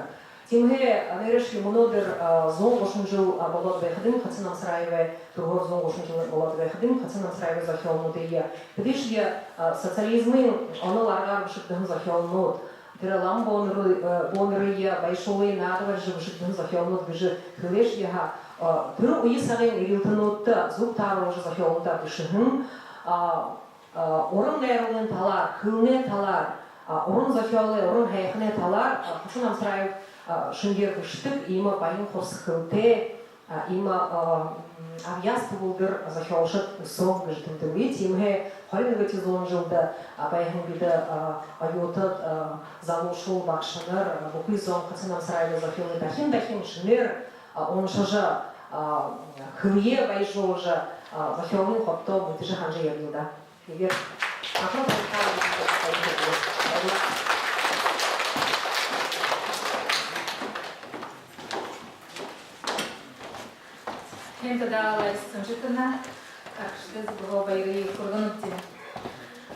Тиимэһээ, а, нээрээшье мүнөөдэр, а, зуун гушан жэл, а, болоод байхадань, Хацан Намсараевай түрэһөөр зуун гушан жэл болоод байхадань, Хацан Намсараевай зохёолнуудые, тэдэшье, а, социализмын онол аргаар бэшэгдэһэн зохёолнууд, тэрэ лама бөөнэрые, э, бөөнэрые баяшуулан наада барижа бэшэгдэһэн зохёолнууд гэжэ хэлээшье һаа, а, тэрэ үе сагай эрилтэнүүдтэ зүб тааруулжа зохёолнуудаа бэшэһэн, а, а, уран найруулгын талаар, хэлэнэй талаар, а, уран зохёолой, уран һайханай талаар, а, Хацан Намсараев, а, шэнгеэр бэшэдэг, иимэ баян хурса хэлэтэй, а, иимэ, а, м, абьяас түбэлдэр зохёолшод үсөөн гэжэ тэмдэглэе. Тиимэһээ хорин нэгэдэхи зуун жэлдэ, а, байһан бидэ, а, оюутад, а, залуушуул багшанар, а, бүхы зон Хацан Намсараевай зохёолые дахин дахин шэнээр, а, уншажа, а, хэлэеэ баяжуулжа, а, зохёолынь хобтоо мэдэжэ һанажа ябая даа. Тиигээд Хацан Намсараев. Тиигээд даа, Лариса Цымжиковна, аргашадаа зүбһөө баярые хүргэнэбди.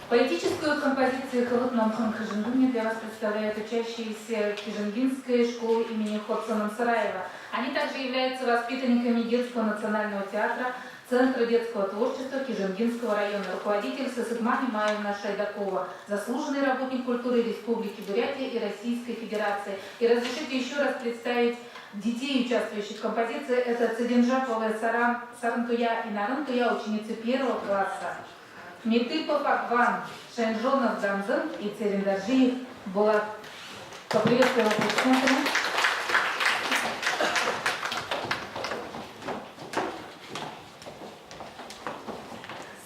Поэтическую композицию «Хэбэд номхон Хэжэнгын» для вас представляют учащиеся Кижингинской школы имени Хоца Намсараева. Они также являются воспитанниками детского национального театра, Центра детского творчества Кижингинского района, руководитель Сысыгма Нимаевна Шайдакова, заслуженный работник культуры Республики Бурятия и Российской Федерации. И разрешите ещё раз представить детей, участвующих в композиции. Это Цыденжапова Саран-, Сарантуя и Нарантуя, ученицы первого класса. Митыпов Агван, Шенжонов Дамзын и Цырендоржиев Булат. Поприветствуем аплодисментами.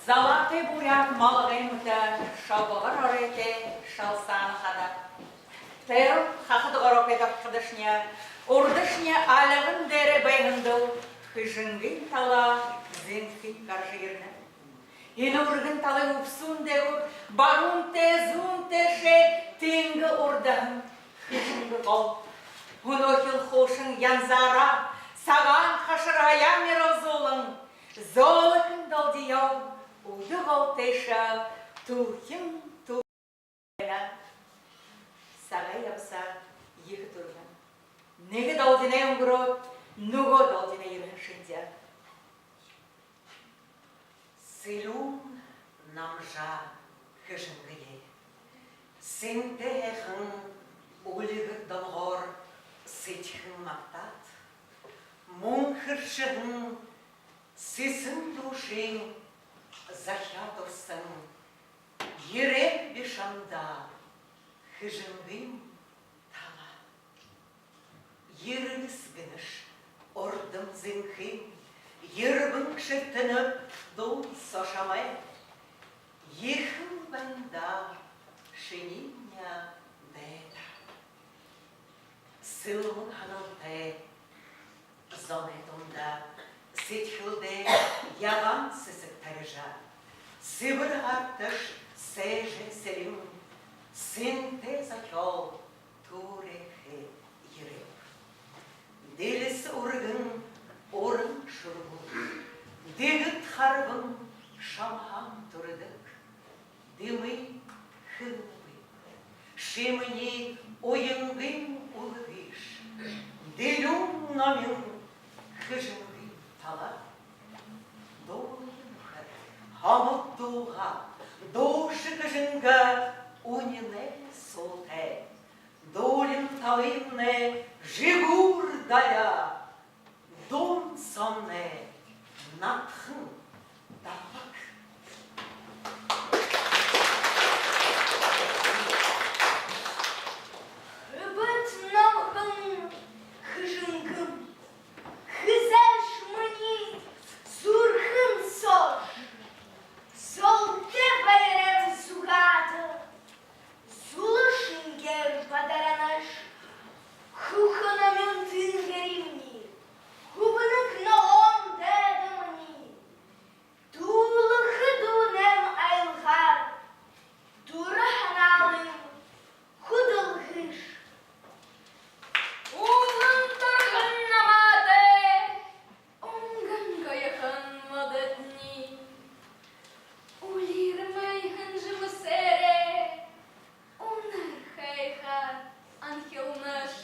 Залаатай буряад малгай мэтэ шабагар оройтой шалсаана хада. Тэрэ хахад горохойдо орохыдашни, урдашни альган дээрэ байһандал Хэжэнгын тала зэнхынь гаража ерэнэ. Энэ үргэн талын үбсүүн дээгүүр баруун тээ, зүүн тээшээ тэнгэ урдаһан Хэжэнгэ гол. Үнөөхил хуушан янзаараа сагаан хашар аяар мэрэлзүүлэн, зөөлэхэн долгиёо үдэ гол тээшэ түлхин түл- Сагай ябасаа ехэ түргэн. Нэгэ долгинай үнгэрөөд, нүгөө долгинай ерэһэн шэнги. Сэлюун намжаа Хэжэнгые. Сэнтэй һайхан үльгэр домогоор сэдьхэн магтаад, мүнхэршэһэн сэсэн дуушын захяа дурсан ерээ би шамда, Хэжэнгын тала. Ерэгыс гэнэш, урдам зэнхын ербэн шэртэнэ дуу соо шамай. Ехэл байна даа шинии дайда. Сэлмэг һаналтай зоной дунда сэдьхэлдээ ягаан сэсэг табижа, сэбэр һарташ сээжээ сэлин, сэнтэй зохёол түүрээхэ ерээб. Дэлис үргэн уран шүрбүүд, дэгдэ харбан шамһаа түрэдэг. Дэмы хэлэнгүй шэмэниинь уянгын үлгыш, дэлюун номин Хэжэнгын тала. Дуулын үхэр һомог дуугаа дуушан Хэжэнгэ үнинэй суутай. Дуулын талынь жэгүүр далай, дуун соомнай надхан далай. Хэбэд номхон Хэжэнгын, хэзээш минии зүрхэн соо золтой баяраар зугаада. Зүлэ шэнгеэр бадаранаш, хүхэ номин тэнгэримни, хүбэнэг ногоон дайдамни. Дуулаха дуунайм аялгаар дүрэ һанаалайм хүдэлгэш. Уһан түргэн намаатай, үнгын гоёхон мододни. Үлирмэйхэн жэмэсээрээ үнэр һайхаар анхилнаш.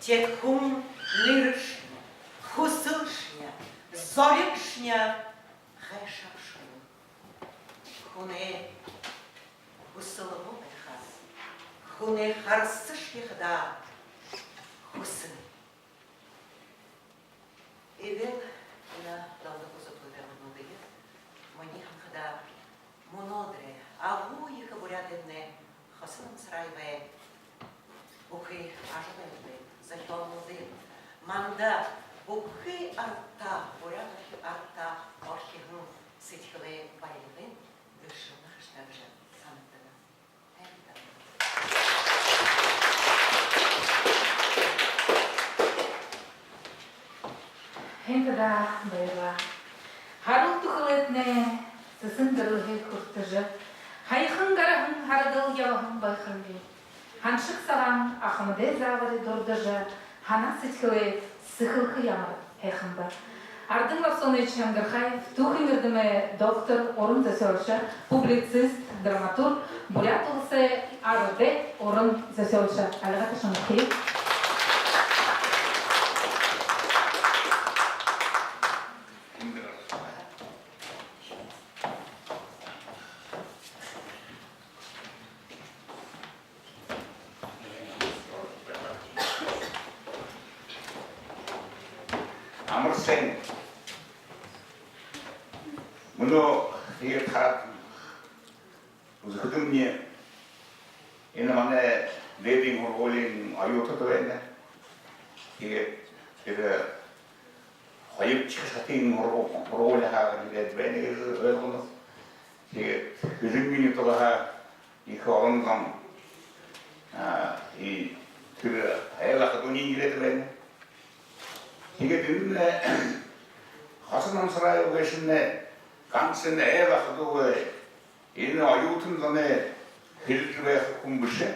Теэд хүн нэрэшни, хүсэлшни, зоригшни гайшаашагүй. Хүнэй хүсэлөө байхаас, хүнэй харасашье хадаа хүсэнэ. Эгээл энэ далдаг үзэгдэлэй мүнөөдэр минии ханхада мүнөөдэрэй агуу ехэ буряадаймнай Хоца Намсараевай бүхы ажалайнь, зохёолнуудынь манда бүхы арадта, буряад арадта орхиһон сэдьхэлэй баялигынь бэршээнэ ха юм гэжэ һанагдана. Һайн даа, баярлаа. Һаруул түхэлэйтнай сэсэн гэрэлһээ хүртэжэ, һаяхан гараһан һарадал ябаһан байхалби. Һаншаг сагаан ахамадай заабари дурдажа, һанаа сэдьхэлээ сэхэлхэ ямар һайхан бэ. Ардан Лопсонович Ангархаев, түүхын эрдэмэй доктор, уран зохёолшо, публицист, драматург, Буряад Уласай арадай уран зохёолшо. Альга ташанхы. Амар сайн. Мүнөө иигээд хараад үзэхэдэмни, энэ манай дээдын һургуулиин оюутад байна. Тиигээд тэрэ хоёрдохи шатын һургу-, һургуули һаа ерээд байна гэжэ ойлгоноб. Тиигээд Хэжэнгын нютагһаа ехэ олон зон, а, и тэрэ айл аха дүүнэй ерээд байна. Тиигээд энэ Хоца Намсараев гээшэмнай ганса энэ айл аха дүүгээ, энэ оюутан зоной хэлэжэ байха хүн бэшэ.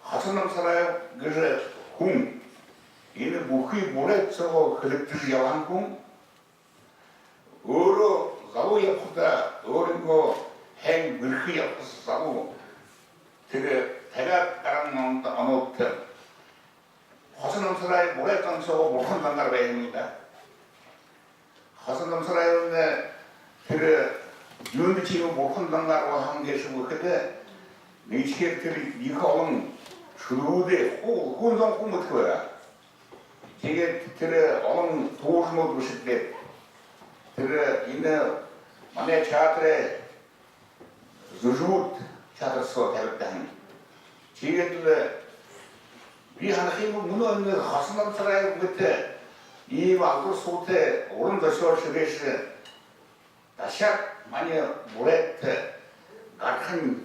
Хоца Намсараев гэжэ хүн энэ бүхы буряад соогоо хэлэгдэжэ ябаһан хүн. Өөрөө залуу ябахадаа өөрынгөө һайн бэрхэ ябаһан залуу. Тэрэ табяад гаран ондо онуудта Хоца Намсараев буряад зон соогоо бурхан зангаар байһан юм даа. Хоца Намсараевнай тэрэ юундэ тиимэ бурхан зангаар байһан гээшэб гэхэдэ, нэгдэхеэр тэрэ ехэ олон шүлэгүүдээ хуу, хүн зон хуу мэдэхэ байгаа. Тиигээд тэрэ олон туужанууд бэшэгдээд, тэрэ энэ манай театрай зүжэгүүд театр соо табигдаһан. Тиигээд лэ би һанахым, мүнөө энэ Хоца Намсараев мэтэ иимэ алдар суутай уран зохёолшо гээшэ дахяад манай буряадта гарахань,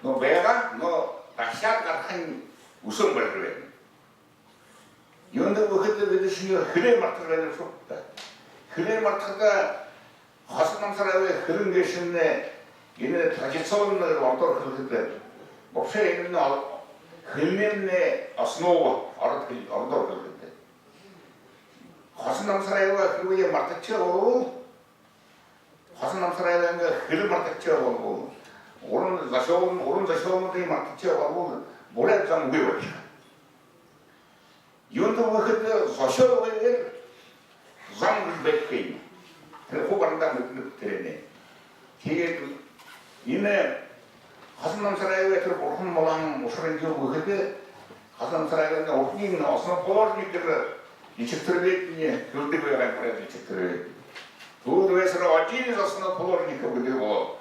но, байгаа, но дахяад гарахань үсөөн болижо байна. Юундэб гэхэдэ, бидэшни хэлээ мартажа байнабди даа. Хэлээ мартахада, Хоца Намсараевай хэлэн гээшэмнай энэ традиционно, ородоор хэлэхэдэ, вообще энэ ол-, хэлэнэймнай основа, ород хэл-, ородоор хэлэхэдэ. Хоца Намсараевай хэлэеэ мартажа болбол, Хоца Намсараевай хэлэ мартажа болбол, уран зохёол, уран зохёолнуудые мартажа болбол, буряад зон үгы болошохо. Юундэб гэхэдэ, зохёол үгыгээр зан гэжэ байдаггүй юм. Тэрэ хуу барандаа мэдэнэб тэрэнээ. Тиигээд энэ Хоца Намсараевай тэрэ бурхан болоһон ушарынь юуб гэхэдэ, Хоца Намсараевнай урдань основоположник гэжэ литературоведение хэлэдэг байгаа, буряад литературоведение. Түрүүн байсараа один из основоположников гэдэг болоо.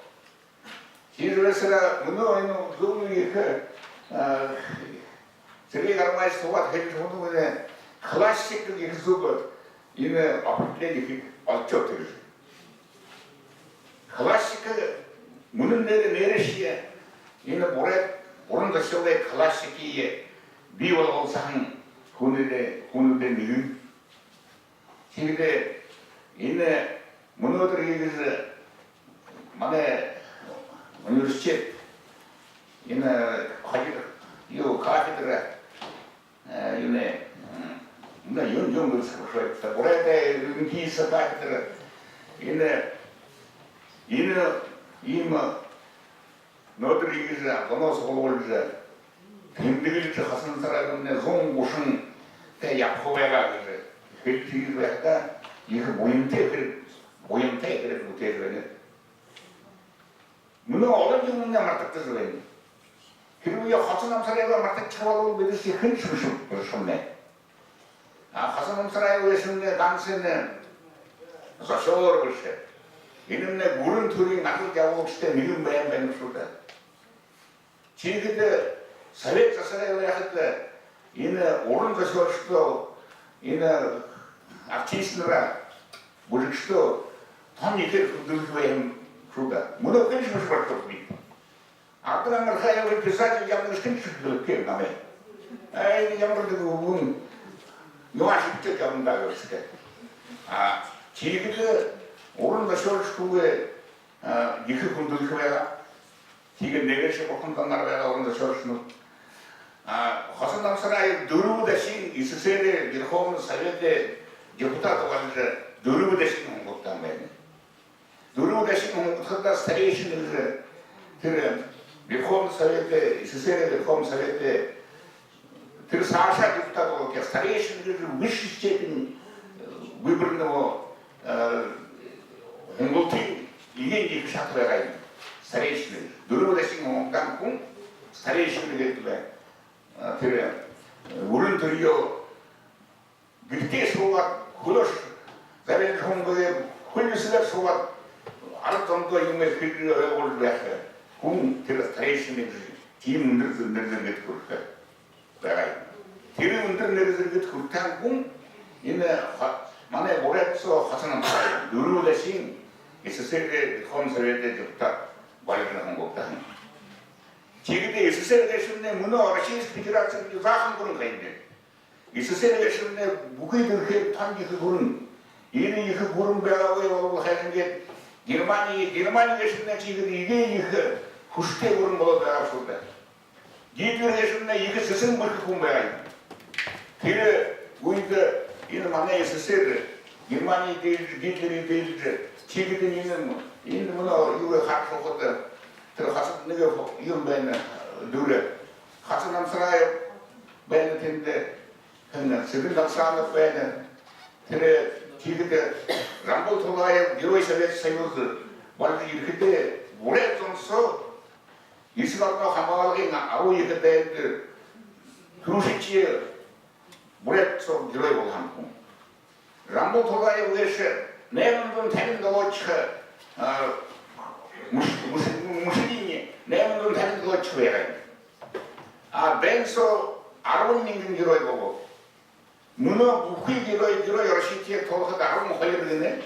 Тиижэ байсараа мүнөө энэ зүб ехэ, а, Сергей Гармаевич суугаад хэлэжэ, мүнөө энэ классик гэхэ зүб, энэ определение хэхэ болошоо гэжэ. Классик, мүнөө нэрэ-, нэрээшье энэ буряад уран зохёолой классикые бии болгосоһон хүнүүдэй, хүнүүдэй нэгэн. Тиигээд энэ мүнөөдэр иигэжэ манай университет, энэ хоёр, юу, кафедра, э, юунэй, м, ну, юун, юун гэжэ, буряадай лингвистикэ кафедра, энэ, энэ иимэ мүнөөдэр иигэжэ зоноо суглуулжа, тэмдэглэжэ, Хоца Намсараевнай зуун гушантай ябаха байгаа гэжэ хэлэжэ байхадаа, ехэ буянтай хэрэг, буянтай хэрэг бүтээжэ байна. Мүнөө олон юумэн мартагдажа байна. Хэрбээ Хоца Намсараеваа мартажа байбал, бидэшни хэншье бэшэ юм байна. А Хоца Намсараев гээшэмнай ганса энэ зохёор бэшэ. Энэмнай гүрэн түрын ажал ябуулагшадай нэгэн байһан байна шүү даа. Тиихэдэ совет засагай байхада энэ уран зохёолшодоо, энэ артистнараа, бүжэгшэдөө тон ехээр хүндэлдэг байһан шүү даа. Мүнөө хэншье бэшэ болошоо бэд. Алдан Амархаевай писатель ябана гэжэ хэншье хэлэхэгүй намай. Ай, ямар гэдэг үгэн, юун шэдижэ ябана даа гэжэ. А тиихэдэ уран зохёолшодые, а, ехэ хүндэлдэг байгаа. Тиигээд нэгээршье бурхантай наран байгаа уран зохёолшоднууд. А Хоца Намсараев дүрбэ дахин СССР-эй Верховный Совет-эй депутат болоод, дүрбэ дахин һунгагдаһан байна. Дүрбэ дахин һунгагдахадаа старейшина гэжэ, тэрэ Верховный Совет, СССР-эй Верховный Совет-эй, тэрэ саашаа депутат болоод, старейшина гэжэ высшей степени выборного, э, һунгалтын эгээн ехэ шата байгаа юм. Старейшина гэжэ. Дүрбэ дахин һунгагдаһан хүн старейшина гэдэг лэ. Э, тэрэ, э, гүрэн түрөө гэртээ һуугаад, хүлөө забшуулжа, хүлөө һуугаад, арад зондоо юумэ хэлэжэ, ойлгуулжа байха хүн тэрэ старейшина гэжэ, тиимэ үндэр, үндэр зэргэдэ хүрэхэ байгаа юм. Тэрэ үндэр нэрэ зэргэдэ хүртэһэн хүн энэ ха-, манай буряад соо Хоца Намсараев, дүрбэ дахин СССР-эй Верховный Совет-эй депутат болоод һунгагдаһан. Тиихэдэ СССР гээшэмнай мүнөө Российскэ Федерациин заахан гүрэн ха юм даа. СССР гээшэмнай бүхы дэлхэйдэ тон ехэ гүрэн. Энэ ехэ гүрэн байгаагүй болбол, хайшан гээд, Германи, Германи гээшэмнай тиигээд эгээ ехэ хүсэтэй гүрэн болоод байгаа шүү даа. Гитлер гээшэмнай ехэ сэсэн бэрхэ хүн байгаа юм. Тэрэ үедэ энэ манай СССР Германи дээлжэ, Гитлерые дээлжэ, тиигээд энэ, энэ мүнөө юугээ харахада, тэрэ хасад нэгэ юм байна, дүрэ. Хоца Намсараев байна тэндэ, хэн, Цыден Алсанов байна. Тэрэ тиигээд Жамбал Тулаев, Герой Советского Союза болоод ерэхэдээ, буряад зон соо Эсэгэ ороноо хамгаалгын арбан ехэдэ дайда түрүүшын буряад соо герой болоһон хүн. Жамбал Тулаев гээшэ найман зуун табин долоодохи, а, Муш-, Муш-, Мушениин найман зуун табин долоодохи байгаа юм. А дайн соо арбан нэгэн герой болоо. Мүнөө бүхы герой, Герой России тулахада арбан хоёр гэнэ,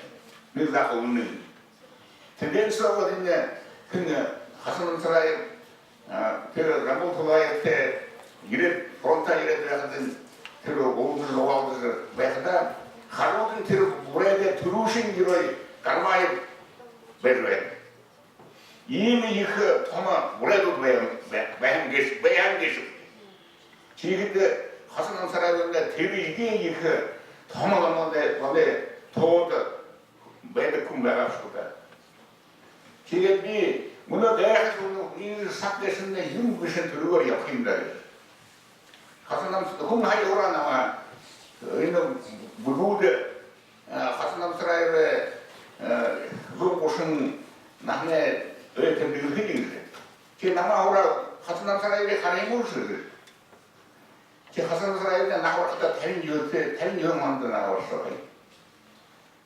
нэгэ захалнай. Тэдэн соо энэ хэн, Хоца Намсараев, а, тэрэ Жамбал Тулаевтай ерээд, фронтоо ерээд байхадань, тэрэ уулзажа, зугаалдажа байхадаа, харахадань, тэрэ буряадай түрүүшын герой Гармаев байжа байна. Иимэ ехэ томо буряадууд байһан, бай-, байһан гээшэ, байһан гээшэ. Тиихэдэ Хоца Намсараевнай тэрэ эгээ ехэ томо лама, лама тоодо байдаг хүн байгаа шүү даа. Тиигээд би мүнөө гайхажа, мүнөө энэ саг гээшэмнай юун гээшын түргөөр ябаха юм даа гэжэ. Хоца Намс-, хүн хаяа ураа намаа, энэ бүгдэ, а, Хоца Намсараевай, а, зуун гушан наһанай ой тэмдэглэхэ юм гэжэ. Ши намаа ураа, Хоца Намсараевые хараха юм гүш гэжэ. Ши Хоца Намсараевтай наһа барахадаа табин юһэтэй, табин юһэн ондо наһа бараһан.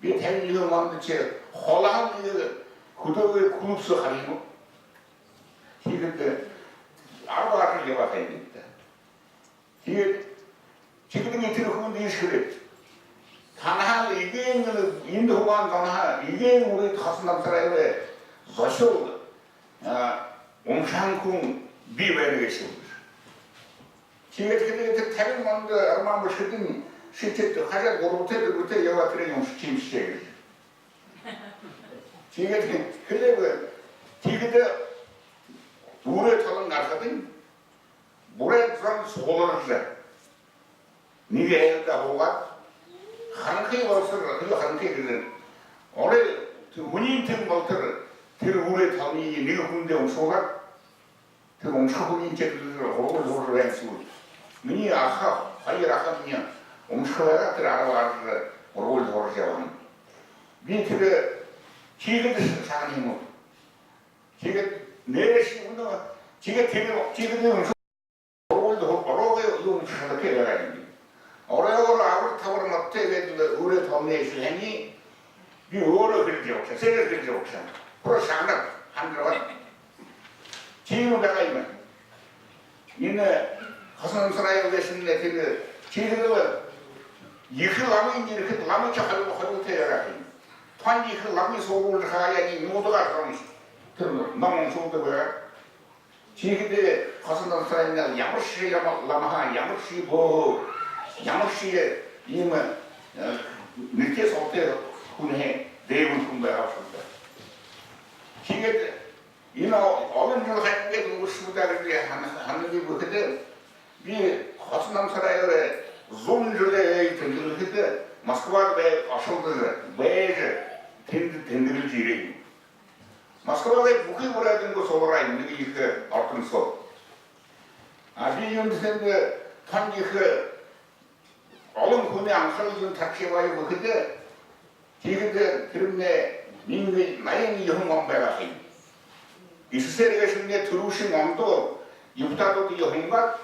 Би табин юһэн ондо ши холоһон нэгэ хүдөөгэй клуб соо хараа юм. Тиигээд арба гаража ябаха юм даа. Тиигээд, тиихэдэнь тэрэ хүндэ иигэжэ хэлээ: танһаа эгээн, энэ һууһан зонһоо эгээн урид Хоца Намсараевай зохёол, а, уншаһан хүн би байна гээшэб. Тиигээд хэлээ: тэрэ табин ондо роман бэшэхэдэнь, ши тэдэ хажаад гурбатай, дүрбэтэй ябаад, тэрээниие уншажа шэмшээ гэжэ. Тиигээд хэлээ бэ. Тиигээд үүрэй толон гарахадань, буряад зон сугларжа, нэгэ айлда һуугаад, харанхы болотор, харанхы гэжэ, орой, һүниин тэн болотор тэрэ үүрэй толониие нэгэ хүндэ уншуулаад, Уншаха хүниинь тэрэ һургуулида һуража байһан һэн. Минии аха, хоёр ахамни уншаха байгаа, тэрэ арбаадахи һургуулида һуража ябаһан. Би тэрэ тиигээд шагнаа юм. Тиигээд нээрээшье мүнөө, тиигээд тэрэ, тиигээд юм һургуулида һур-, ороогой юм шадахагүй байгаа юм. Ороогоор абар табар модтой гээд лэ өөрөө тоолоно гээшэ һаань, би өөрөө хэлэжэ ябаха, сээгээр хэлэжэ ябаха. Просто шагнаад, һандарбаад. Тиимэ байгаа юм. Энэ Хоца Намсараев гээшэмнай тэрэ, тэрэ ехэ ламын ерэхэдэ, ламын шахал хойто байгаа юм. Тон ехэ ламын һургуулида хаяа, нюдэ гараха юм. Тэрэ ном уншуулдаг байгаа. Тиихэдэ Хоца Намсараевнай ямаршье яма-, ламаһаа, ямаршье бөөһөө, ямаршье иимэ, э, нэрэтэй солотой хүнһөө дээгүүр хүн байгаа бшуу даа. Тиигээд энэ о-, олон жэл хадаа үнгэршүү даа гэжэ һана-, һананаб гэхэдэ, би Хоца Намсараевые зуун жэлэй тэмдэглэхэдэ Москвада бай-, ошолдожо, байжа, тэндэ тэмдэглэжэ ерээ юм. Москвагай бүхы буряадууд субараа юм, нэгэ ехэ ордон соо. А би юундэб, тэндэ тон ехэ олон хүнэй анхарал юун татажа ябаа юм гэхэдэ, тиихэдэ тэрэмнай мянга юһэн наян юһэн он байгаа юм. СССР гээшэмнай түрүүшын ондо депутадууд юһэн бат,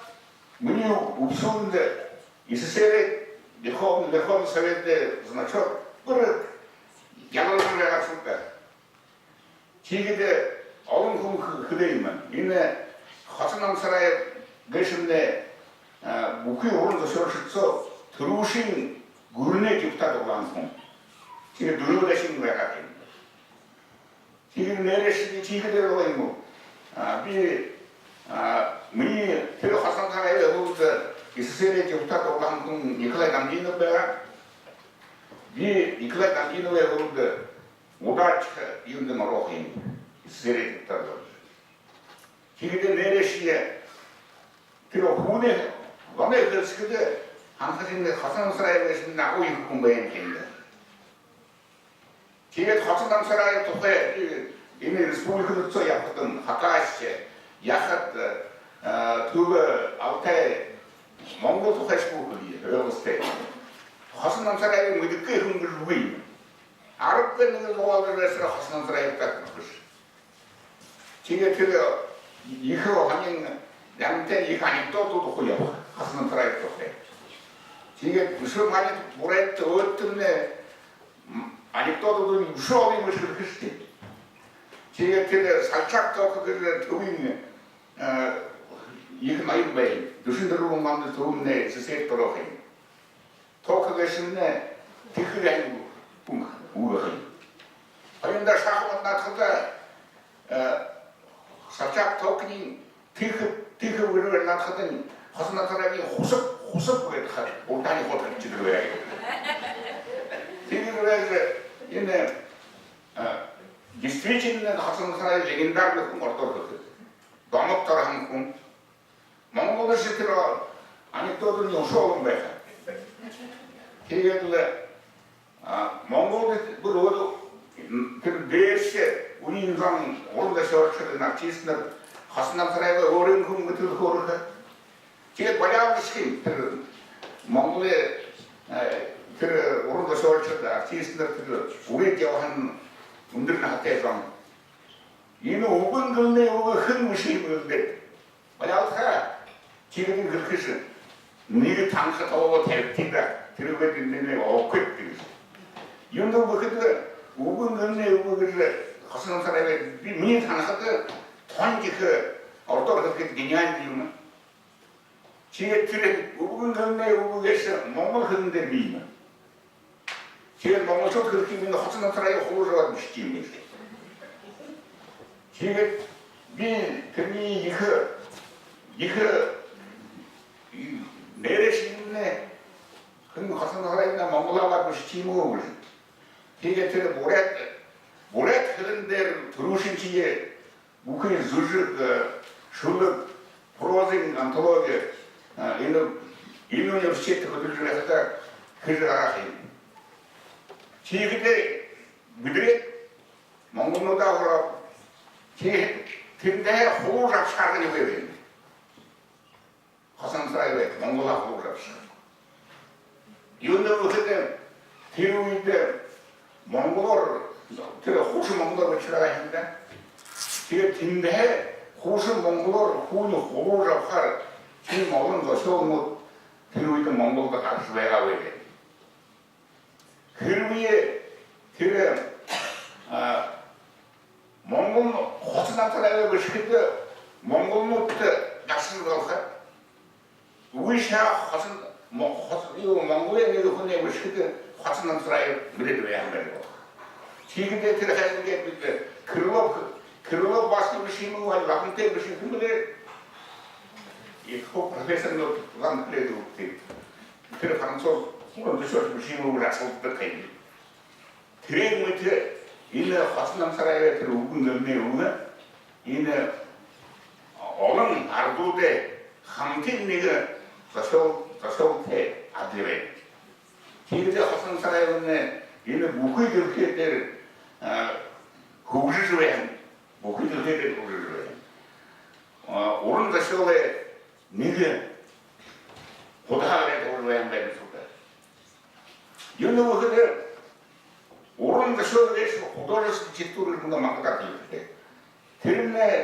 минии үбсүүндэ СССР Верховный, Верховный Совет значок бүри ялалжа байгаа бшуу даа. Тиигээд олон хүн хэ-, хэлээ юм. Энэ Хоца Намсараев гээшэмнай, а, бүхы уран зохёолшод соо түрүүшын гүрэнэй депутат болоһон хүн. Тиигээд дүрбэдэхиһэн байгаа юм. Тиигээд нээрээшье тиигээд лэ байгаа юм. А, би, а, минии тэрэ Хоца Намсараевай һүүлдэ СССР депутат болоһон хүн Николай Дамдинов байгаа. Би Николай Дамдиновай һүүлдэ удаа юундэ морох юм. СССР депутат болоо. Тиигээд нээрээшье тэрэ хүнэй, манай хэлсэхэдэ, һанахадань, Хоца Намсараев гээшэмнай агуу ехэ хүн байгаа юм даа. Тиигээд Хоца Намсараев тухай, э, энэ республиканууд соо ябахадань, Хакасия, Яхад, э, Түбэ, Алтай, Монгол тухайшье бү хэлээ, ойлгостой. Хоца Намсараевые мэдэхэгүй хүн гэжэ үгы юм. Аргагүй нэгэ зугаалжа байһан Хоца Намсараев тухай гэжэ. Тиигээд тэрэ ехэ һонин, нямтай ехэ анекдотууд хуу ябаа Хоца Намсараев тухай. Тиигээд үшөө манай буряад өөдтэмнай, м, анекдотууд үшөө олон юм хэлэхэ гээшэ. Тиигээд тэрэ Собчак Тока гэжэ Түбын, э, ехэ ноён байһан. Дүшэн дүрбэн ондо Түбэмнай СССР-дэ ороо юм. Тока гээшэмнай тэхэ һайн хүн байгаа юм. Хоёрдохи шахмат наадахада, э, Собчак Токаниинь тэхэ, тэхэ үргөөр наадахадань, Хоца Намсараевые хусаб, хусаб гэдэг ха, урдаһаань хутагшадаг байгаа. Тиигээд лэ энэ, э, действительно Хоца Намсараев легендарный хүн ородоор хэлэхэдэ. Домогто ороһон хүн. Монголдошье тэрэ анекдотууд үшөө олон байха. Тиигээд лэ, а, Монголдо бүри өөдөө, м, тэрэ дээрэшье үеын зон уран зохёолшод, артистнар Хоца Намсараевые өөрын хүн гэжэ хэлэхэ. Тиигээд болёо гээшэ юм тэрэ Монголой, э, тэрэ уран зохёолшод, артистнар, тэрэ үрид ябаһан үндэр наһатай зон. Энэ үбгэн гэлэнэй үгэ хэн бэшээ юм гээд. Болёо ха, тиигээд хэлэхэ гээшэ. Нэгэ танаха тоогоо табигты даа. Тэрэ үгэ минии охид гэжэ. Юундэб гэхэдэ, үбгэн гэлэнэй үгэ гэжэ Хоца Намсараевые би, минии танахада, тон ехэ, ородоор хэлэхэдэ, гениальный юм. Тиигээд тэрэ үбгэн гэлэнэй үгэ гээшэ монгол хэлэн дээрэ бии юм. Тиигээд монголшууд хэлэхэ юм, энэ Хоца Намсараев хулуужа абаад бэшэжэ юм гээшэ. Тиигээд би тэрэниие ехэ, ехэ, нээрээшье юм, хэн, Хоца Намсараевнай монголоо абаад бэшэжэ юм гү гэжэ. Тиигээд тэрэ буряад, буряад хэлэн дээрэ түрүүшынхиеэ бүхы зүжэг, э, шүлэг, прозын антологи, э, энэ, энэ университедтэ хүдэлжэ байхадаа хэжэ гаргаха юм. Тиихэдээ бидэ монголнуудаа һураа. Тиигээд Тэндэ хулуужа абашаха арга үгы байна. Хоца Намсараевые Монголоо хулуужа абашаха. Юундэб гэхэдэ, тэрэ үедэ монголоор, тэрэ хуушан монголоор бэшэжэ байгаа юм даа. Тиигээд тэндэ хуушан монголоор хүниие хулуужа абахаар тиимэ олон зохёолнууд тэрэ үедэ Монголдо гаража байгаагүй. Хэрбээ тэрэ, а, монгол, Хоца Намсараевые бэшэхэдэ монголнуудта гаража болохо. Үгы шаа, Хоца, Мо-, Хоца, юу, Монголой нэгэ хүниие бэшэхэдэ Хоца Намсараев бэшэжэ байһан байха. Тиихэдэ тэрэ хайшан гээд бидэ Крылов, Крылов басаган бэшэ юм гү, али Лабантай бэшэ юм гү, тэрэ профессорнууд Лабантай гэдэг. Тэрэ француз, уран зохёолшо бэшэ юм гү гэжэ асуудаг юм. Тэрээн мэтэ энэ Хоца Намсараевай тэрэ үгэн гэмнай үгы, энэ олон арадуудай хамтын нэгэ зохёол, зохёолтой адли байна. Тиихэдэ Хоца Намсараевые энэ бүхы дэлхэй дээрэ, а, хүгжэжэ байһан, бүхы дэлхэй дээрэ хүгжэжэ байһан, а, уран зохёолой нэгэ худхаа гээд һуража байһан байна ха юм даа. Юундэб гэхэдэ, уран зохёол гээшэ, художественная литература гэжэ мүнөө мангад хэлэдэг. Тэрэнээ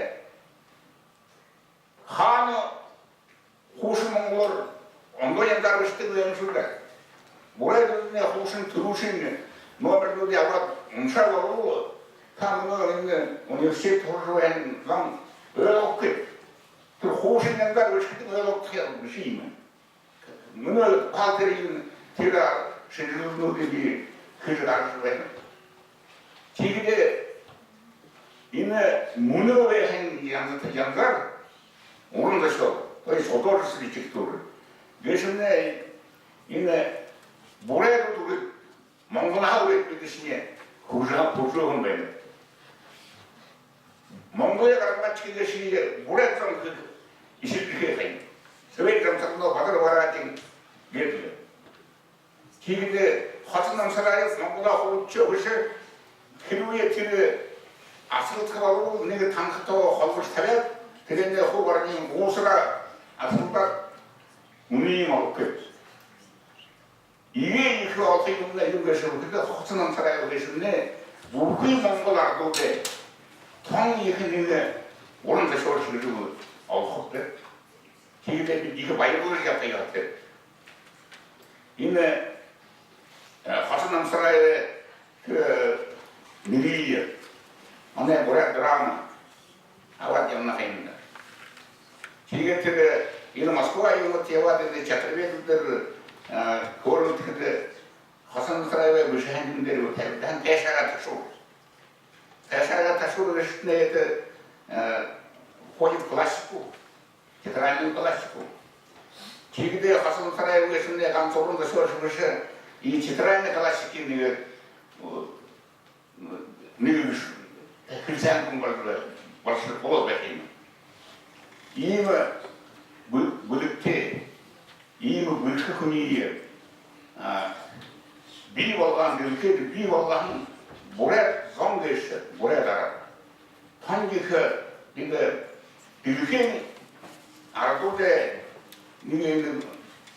хаана хуушан монголоор ондоо янзаар бэшэдэг байһан юм даа. Буряад үнинэй хуушан түрүүшын номернуудые абаад уншаад болбол, та мүнөө энэ университедтэ һуража байһан зон ойлгохо гээд. Тэрэ хуушан янзаар бэшэдэг, ойлгодог юм бэшэ юм. Мүнөө баһал тэрэ юм, тэрэ шэнжэлэлнүүдые би хэжэ гаргажа байнаб. Тиихэдэ энэ мүнөө байһан янза-, янзаар уран зохёол, то есть художественная литература гээшэмнай энэ буряадууд үргэд, монголшууд үргэд бидэшни хүгжөө-, хүгжөөһэн байна. Монголой гармагша гээшые буряад зон гэжэ эсэргэгдэхэ ха юм. Сэбэр Жамсараноо, Баатар Барадин гээд лэ. Тиихэдэ Хоца Намсараев Монголоо хулуужа бэшэ, хэрбээ тэрэ асаралдаха болбол, нэгэ танхатаа холбожо табяад, тэрээнээ хуу барагынь уусараа асаралдаад, үнэниинь олохо гээд. Иигээд ехэ олохын юумэн юун гээшэб гэхэдэ, Хоца Намсараев гээшэмнай бүхы монгол арадуудай тон ехэ нэгэ уран зохёолшо гэжэ олохо гээд. Тиигээд бидэ ехэ баярлажа ябадаг гээд. Энэ, э, Хоца Намсараевай, э, нэрые манай буряад драма абаад ябана ха юм даа. Тиигээд тэрэ, э, энэ Москва юумэндэ ябаад, энэ театроведүүдээр, э, хөөрэлдэхэдэ, Хоца Намсараевай бэшэһэн юумэн дээрэ табигдаһан «Тайшаагай ташуур». «Тайшаагай ташуур» гээшэтнай это, э, входит в классику, театральную классику. Тиихэдэ Хоца Намсараев гээшэмнай ганса уран зохёолшо бэшэ, и театральной классикын нэгэ, э, нэгэ гэжэ хэлсэһэн хүн бол-, болошоод болоод байха юм. Иимэ бэлэ-, бэлигтэй, иимэ бэлэдхэ хүниие, а, бии болгоһон, дэлхэйдэ бии болгоһон буряад зон гээшэ, буряад арад. Тон ехэ, бидэ дэлхэйн арадуудай нэгэ, нэгэ,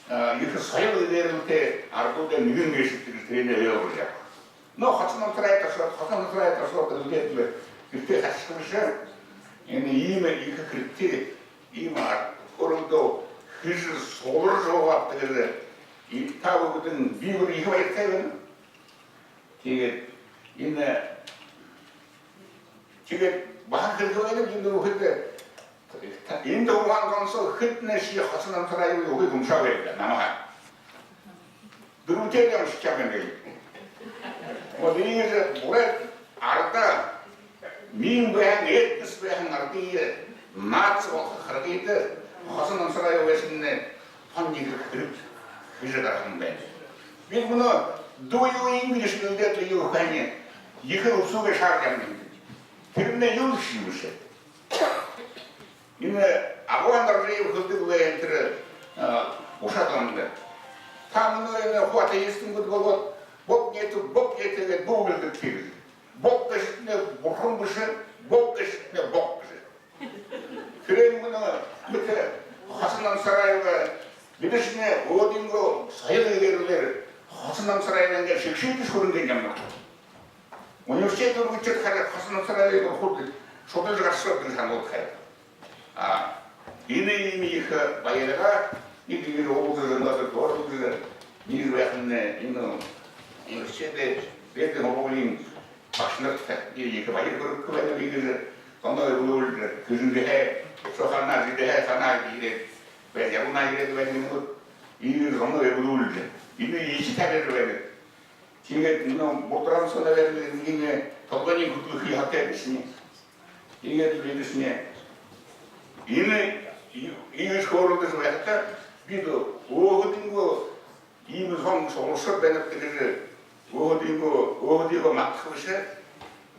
а, ехэ соёл эдеэрэлтэй арадуудай нэгэн гээшэбди гэжэ тэрэнээ ойлгожо ябаха. Но Хоца Намсараев ташуур, Хоца Намсараев ташуур гэдэг лэ гэртээ хашхаржа, энэ иимэ ехэ хэрэгтэй, иимэ ар-, хөөрэлдөө хэжэ сугларжа ябаад, тиигээд энэ та бүгэдэндэ би бүри ехэ баяртай байнаб. Тиигээд энэ, тиигээд баһа хэлэхэ байнаб, юундэб гэхэдэ, энэ дугаар консул хэтнэшье Хоца Намсараевые үгы уншаагүй даа, намһаа. Дүрбэтэйдэ уншажа ябана гээ. Вот иигэжэ буряад арадаа, миин байһан, этнос байһан арадые наадаһан болохо харгыда Хоца Намсараев гээшэмнай тон ехэ хэрэг хэжэ гаргаһан байна. Би мүнөө «Do you English» гэлдээд лэ юу хэхэ һаань, ехэ үсөөгөө шаардажа ябана юм. Тэрэмнай юун гээшэб. Энэ Агуян Доржиев хэлэдэг лэ энэ тэрэ, а, ушар дээрэ. Та мүнөө энэ хуу атеистнууд болоод, Бог нету, Бог нету гээд бү гэлдэгты. Бог гээшэтнай бурхан бэшэ, Бог гээшэтнай Бог бэшэ. Бидэшни өөһэдынгөө соёл эгээл Хоца Намсараевай шэгшэдшье хүрэнхэй юм. Университедтэ үргэжэ хараа, Хоца Намсараевай хурд шудалжа гаршоо гэжэ һанаад хаяа. А, энэ иимэ ехэ баяраа нэгэ иигээд уулзажа, надад доржо, нэгэ байхамнай энэ университедэй, бэдэ һургуулиин багшанарта иигээд ехэ баяр хүргэхэ байнаб, иигэжэ зоноо үгүүлжэ, хэжэнгэһээ, шуханаа, зэдэһээ, һанаа иигээд, бай, ябанаа иигээд байна юм. Иигээд зоноо үгүүлжэ, энэ ехэ табяад байна. Тиигээд, ну, Бурдрамсо, наверное, энэ толгойн хүдэлхы хатаа бэшэ. Иигээд лэ бидэшни энэ иигэжэ хөөрэлдэжэ байхадаа, бидэ өөһэдынгөө иимэ зон сугларшоод байнабди гэжэ, өөһэдынгөө, өөһэдыгөө мадахагүй шэ,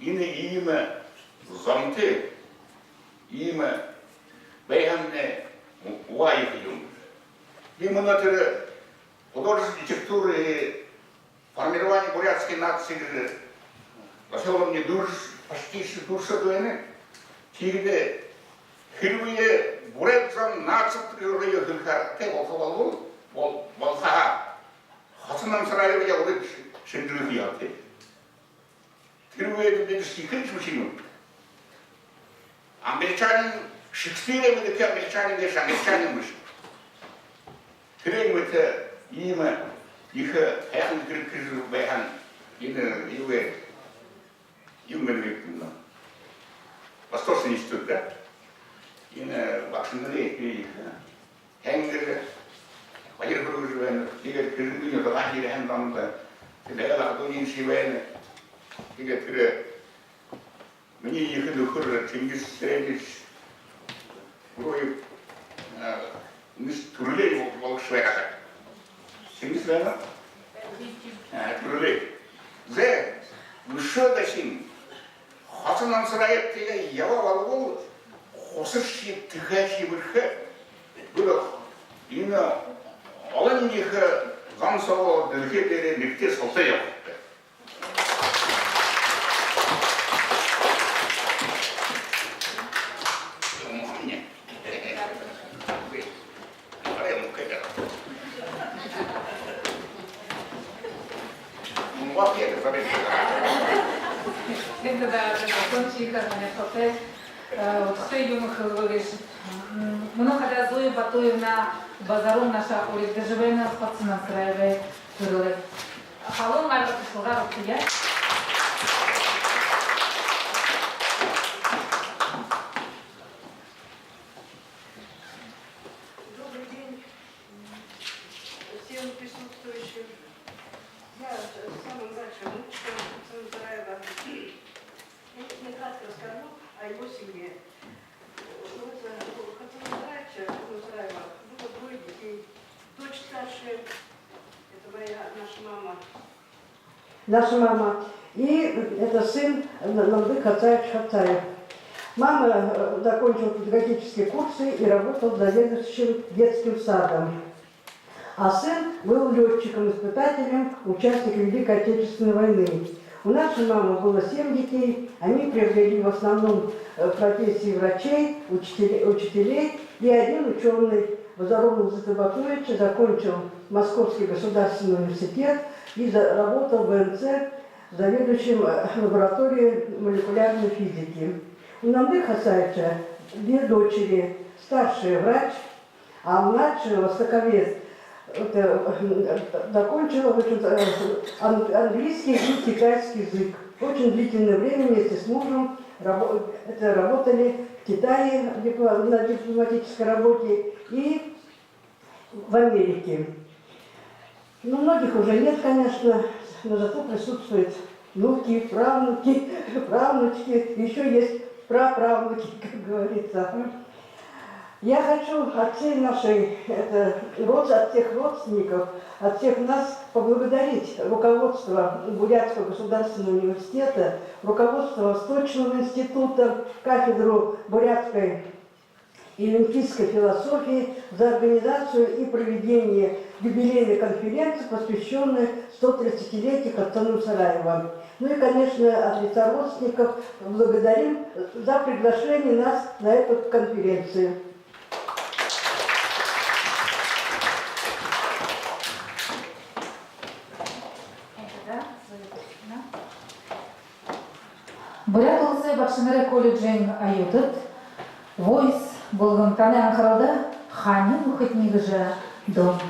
энэ иимэ зонтой иимэ байхамнай угаа ехэ юм. Би мүнөө тэрэ художественная литература и формирование бурятской нации гэжэ зохёолни дүүржэ, почти что дүүржэ байна. Тиигээд хэрбээ буряад зон наци гэжэ юрэ хэлэхэ аргатай болохо болбол, бол-, болохо һаа, Хоца Намсараевые урид шэнжэлхэ ёһотой. Тэрэ үедэ бидэшни ехэншье бэшэ юм. Англичанин, Шекспирые мэдэхэ англичанин гээшэ англичанин бэшэ. Тэрэ мэтэ иимэ ехэ һайхан хэрэг хэжэ байһан энэ юугээ, юун гэлэй гү, Восточный институт, да? Энэ багшанарые ехэ һайн гэжэ баяр хүргэжэ байнаб. Тиигээд Хэжэнгын Улаан-Үдын һайнданда, тиигээд Аяла Хадуниевич байна. Тиигээд тэрэ минии ехэ нүхэр Чингис Сэрээнович Гуруев, а, нэс түрэлэй бол-, болгоһон байгаа. Чингис байна? А, түрэлэй. Зэ, үшөө дахин Хоца Намсараев тиигээд ябаа болбол, хусаршье, тэхээшье бэрхэ. Бүри энэ олон ехэ зон соогоо дэлхэй дээрэ нэгтэ солтой ябаха. Тиигээд лэ, закончиха, конечно, э, удхатай юумэ хэлэбэ гээшэ. М, мүнөө хадаа Зоя Батуевна Базарова наашаа урид гэжэ байна, Хоца Намсараевай түрэлэй. Халуун арга туршалгаагаар удхая. Добрый день всем присутствующим. Я, э, самая младшая внучка Хоца Намсараева. Я не кратко расскажу о его семье. У Хоца Намсараевича, Хоца Намсараева, было двое детей. Дочь старшая, это моя, наша мама, наша мама. И это сын Н-, Намдык Хоцаевич Хоцаев. Мама, э, закончила педагогические курсы и работала заведующим детским садом. А сын был лётчиком-испытателем, участником Великой Отечественной войны. У нашей мамы было семь детей, они приобрели в основном, э, профессии врачей, учителе-, учителей и один учёный. Базаров Намзыты Батуевич закончил Московский государственный университет и за-, работал в ВНЦ заведующим, э, лабораторией молекулярной физики. У Намдыка Хоцаевича две дочери, старшая врач, а младшая востоковед. Вот, э, закончила, в общем-то, э, ан-, английский и китайский язык. Очень длительное время вместе с мужем рабо-, это, работали в Китае в дипло-, на дипломатической работе и в Америке. Ну, многих уже нет, конечно, но зато присутствуют внуки, правнуки, правнучки, ещё есть праправнуки, как говорится. Я хочу от всей нашей, это, род-, от всех родственников, от всех нас поблагодарить руководство Бурятского государственного университета, руководство Восточного института, кафедру бурятской и лингвистической философии за организацию и проведение юбилейной конференции, посвящённой сто тридцатилетию Хоца Намсараева. Ну и, конечно, от лица родственников благодарим за приглашение нас на эту конференцию. Буряад уласай багшанарай колледжын оюутад, Войс, булган танай анхаралда «Хани нүхэдни» гэжэ дуун.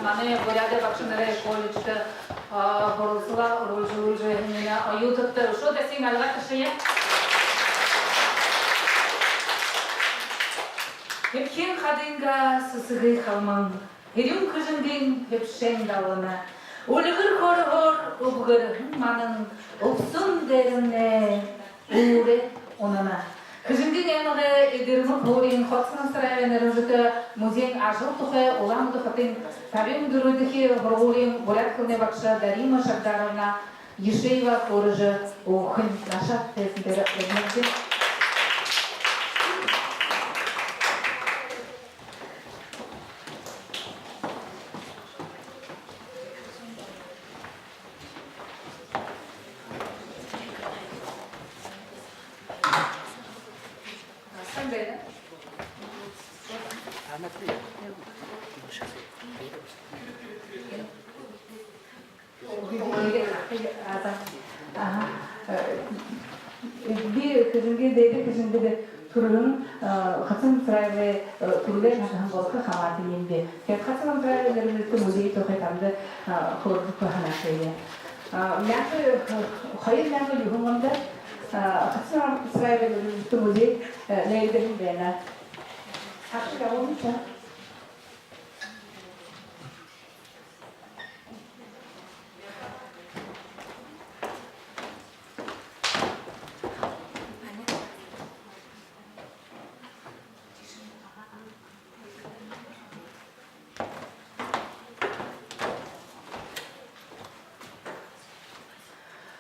Манай Буряадай багшанарай колледждо, а, һуралсалаа үргэлжэлүүлжэ байһан энэ оюутадта үшөө дахин альга ташая. Хэбхын хадынгаа сэсэгы халман, эрьюун Хэжэнгын хэбшээн даллана. Үльгэр хөрөөр үбгэрһэн манан үбсүүн дээрэмнай үүрэ унана. Хэжэнгын аймагай Эдэрмэг һуурин Хоца Намсараевай нэрэмжэтэ музейн ажал тухай Улаан-Үдэ хотын табин дүрбэдэхи һургуулиин буряад хэлэнэй багша Дарима Шагдаровна Ешеева хөөрэжэ үгэхэнь. Наашаа тайзан дээрэ уринабди. Аха. Э, би Хэжэнгын, Дээдэ Хэжэнгын түрэһэн, э, Хоца Намсараевай, э, түрэлэй наһан болохо хамаатан юм би. Тиигээд Хоца Намсараевай нэрэмжэтэ музей тухай танда, э, хөөрэлдэхэ һанаатайб. Э, мянга, э, хоёр мянга юһэн ондо, э, Хоца Намсараевай нэрэмжэтэ музей, э, нээгдэһэн байна. Саашань ябуулыт даа.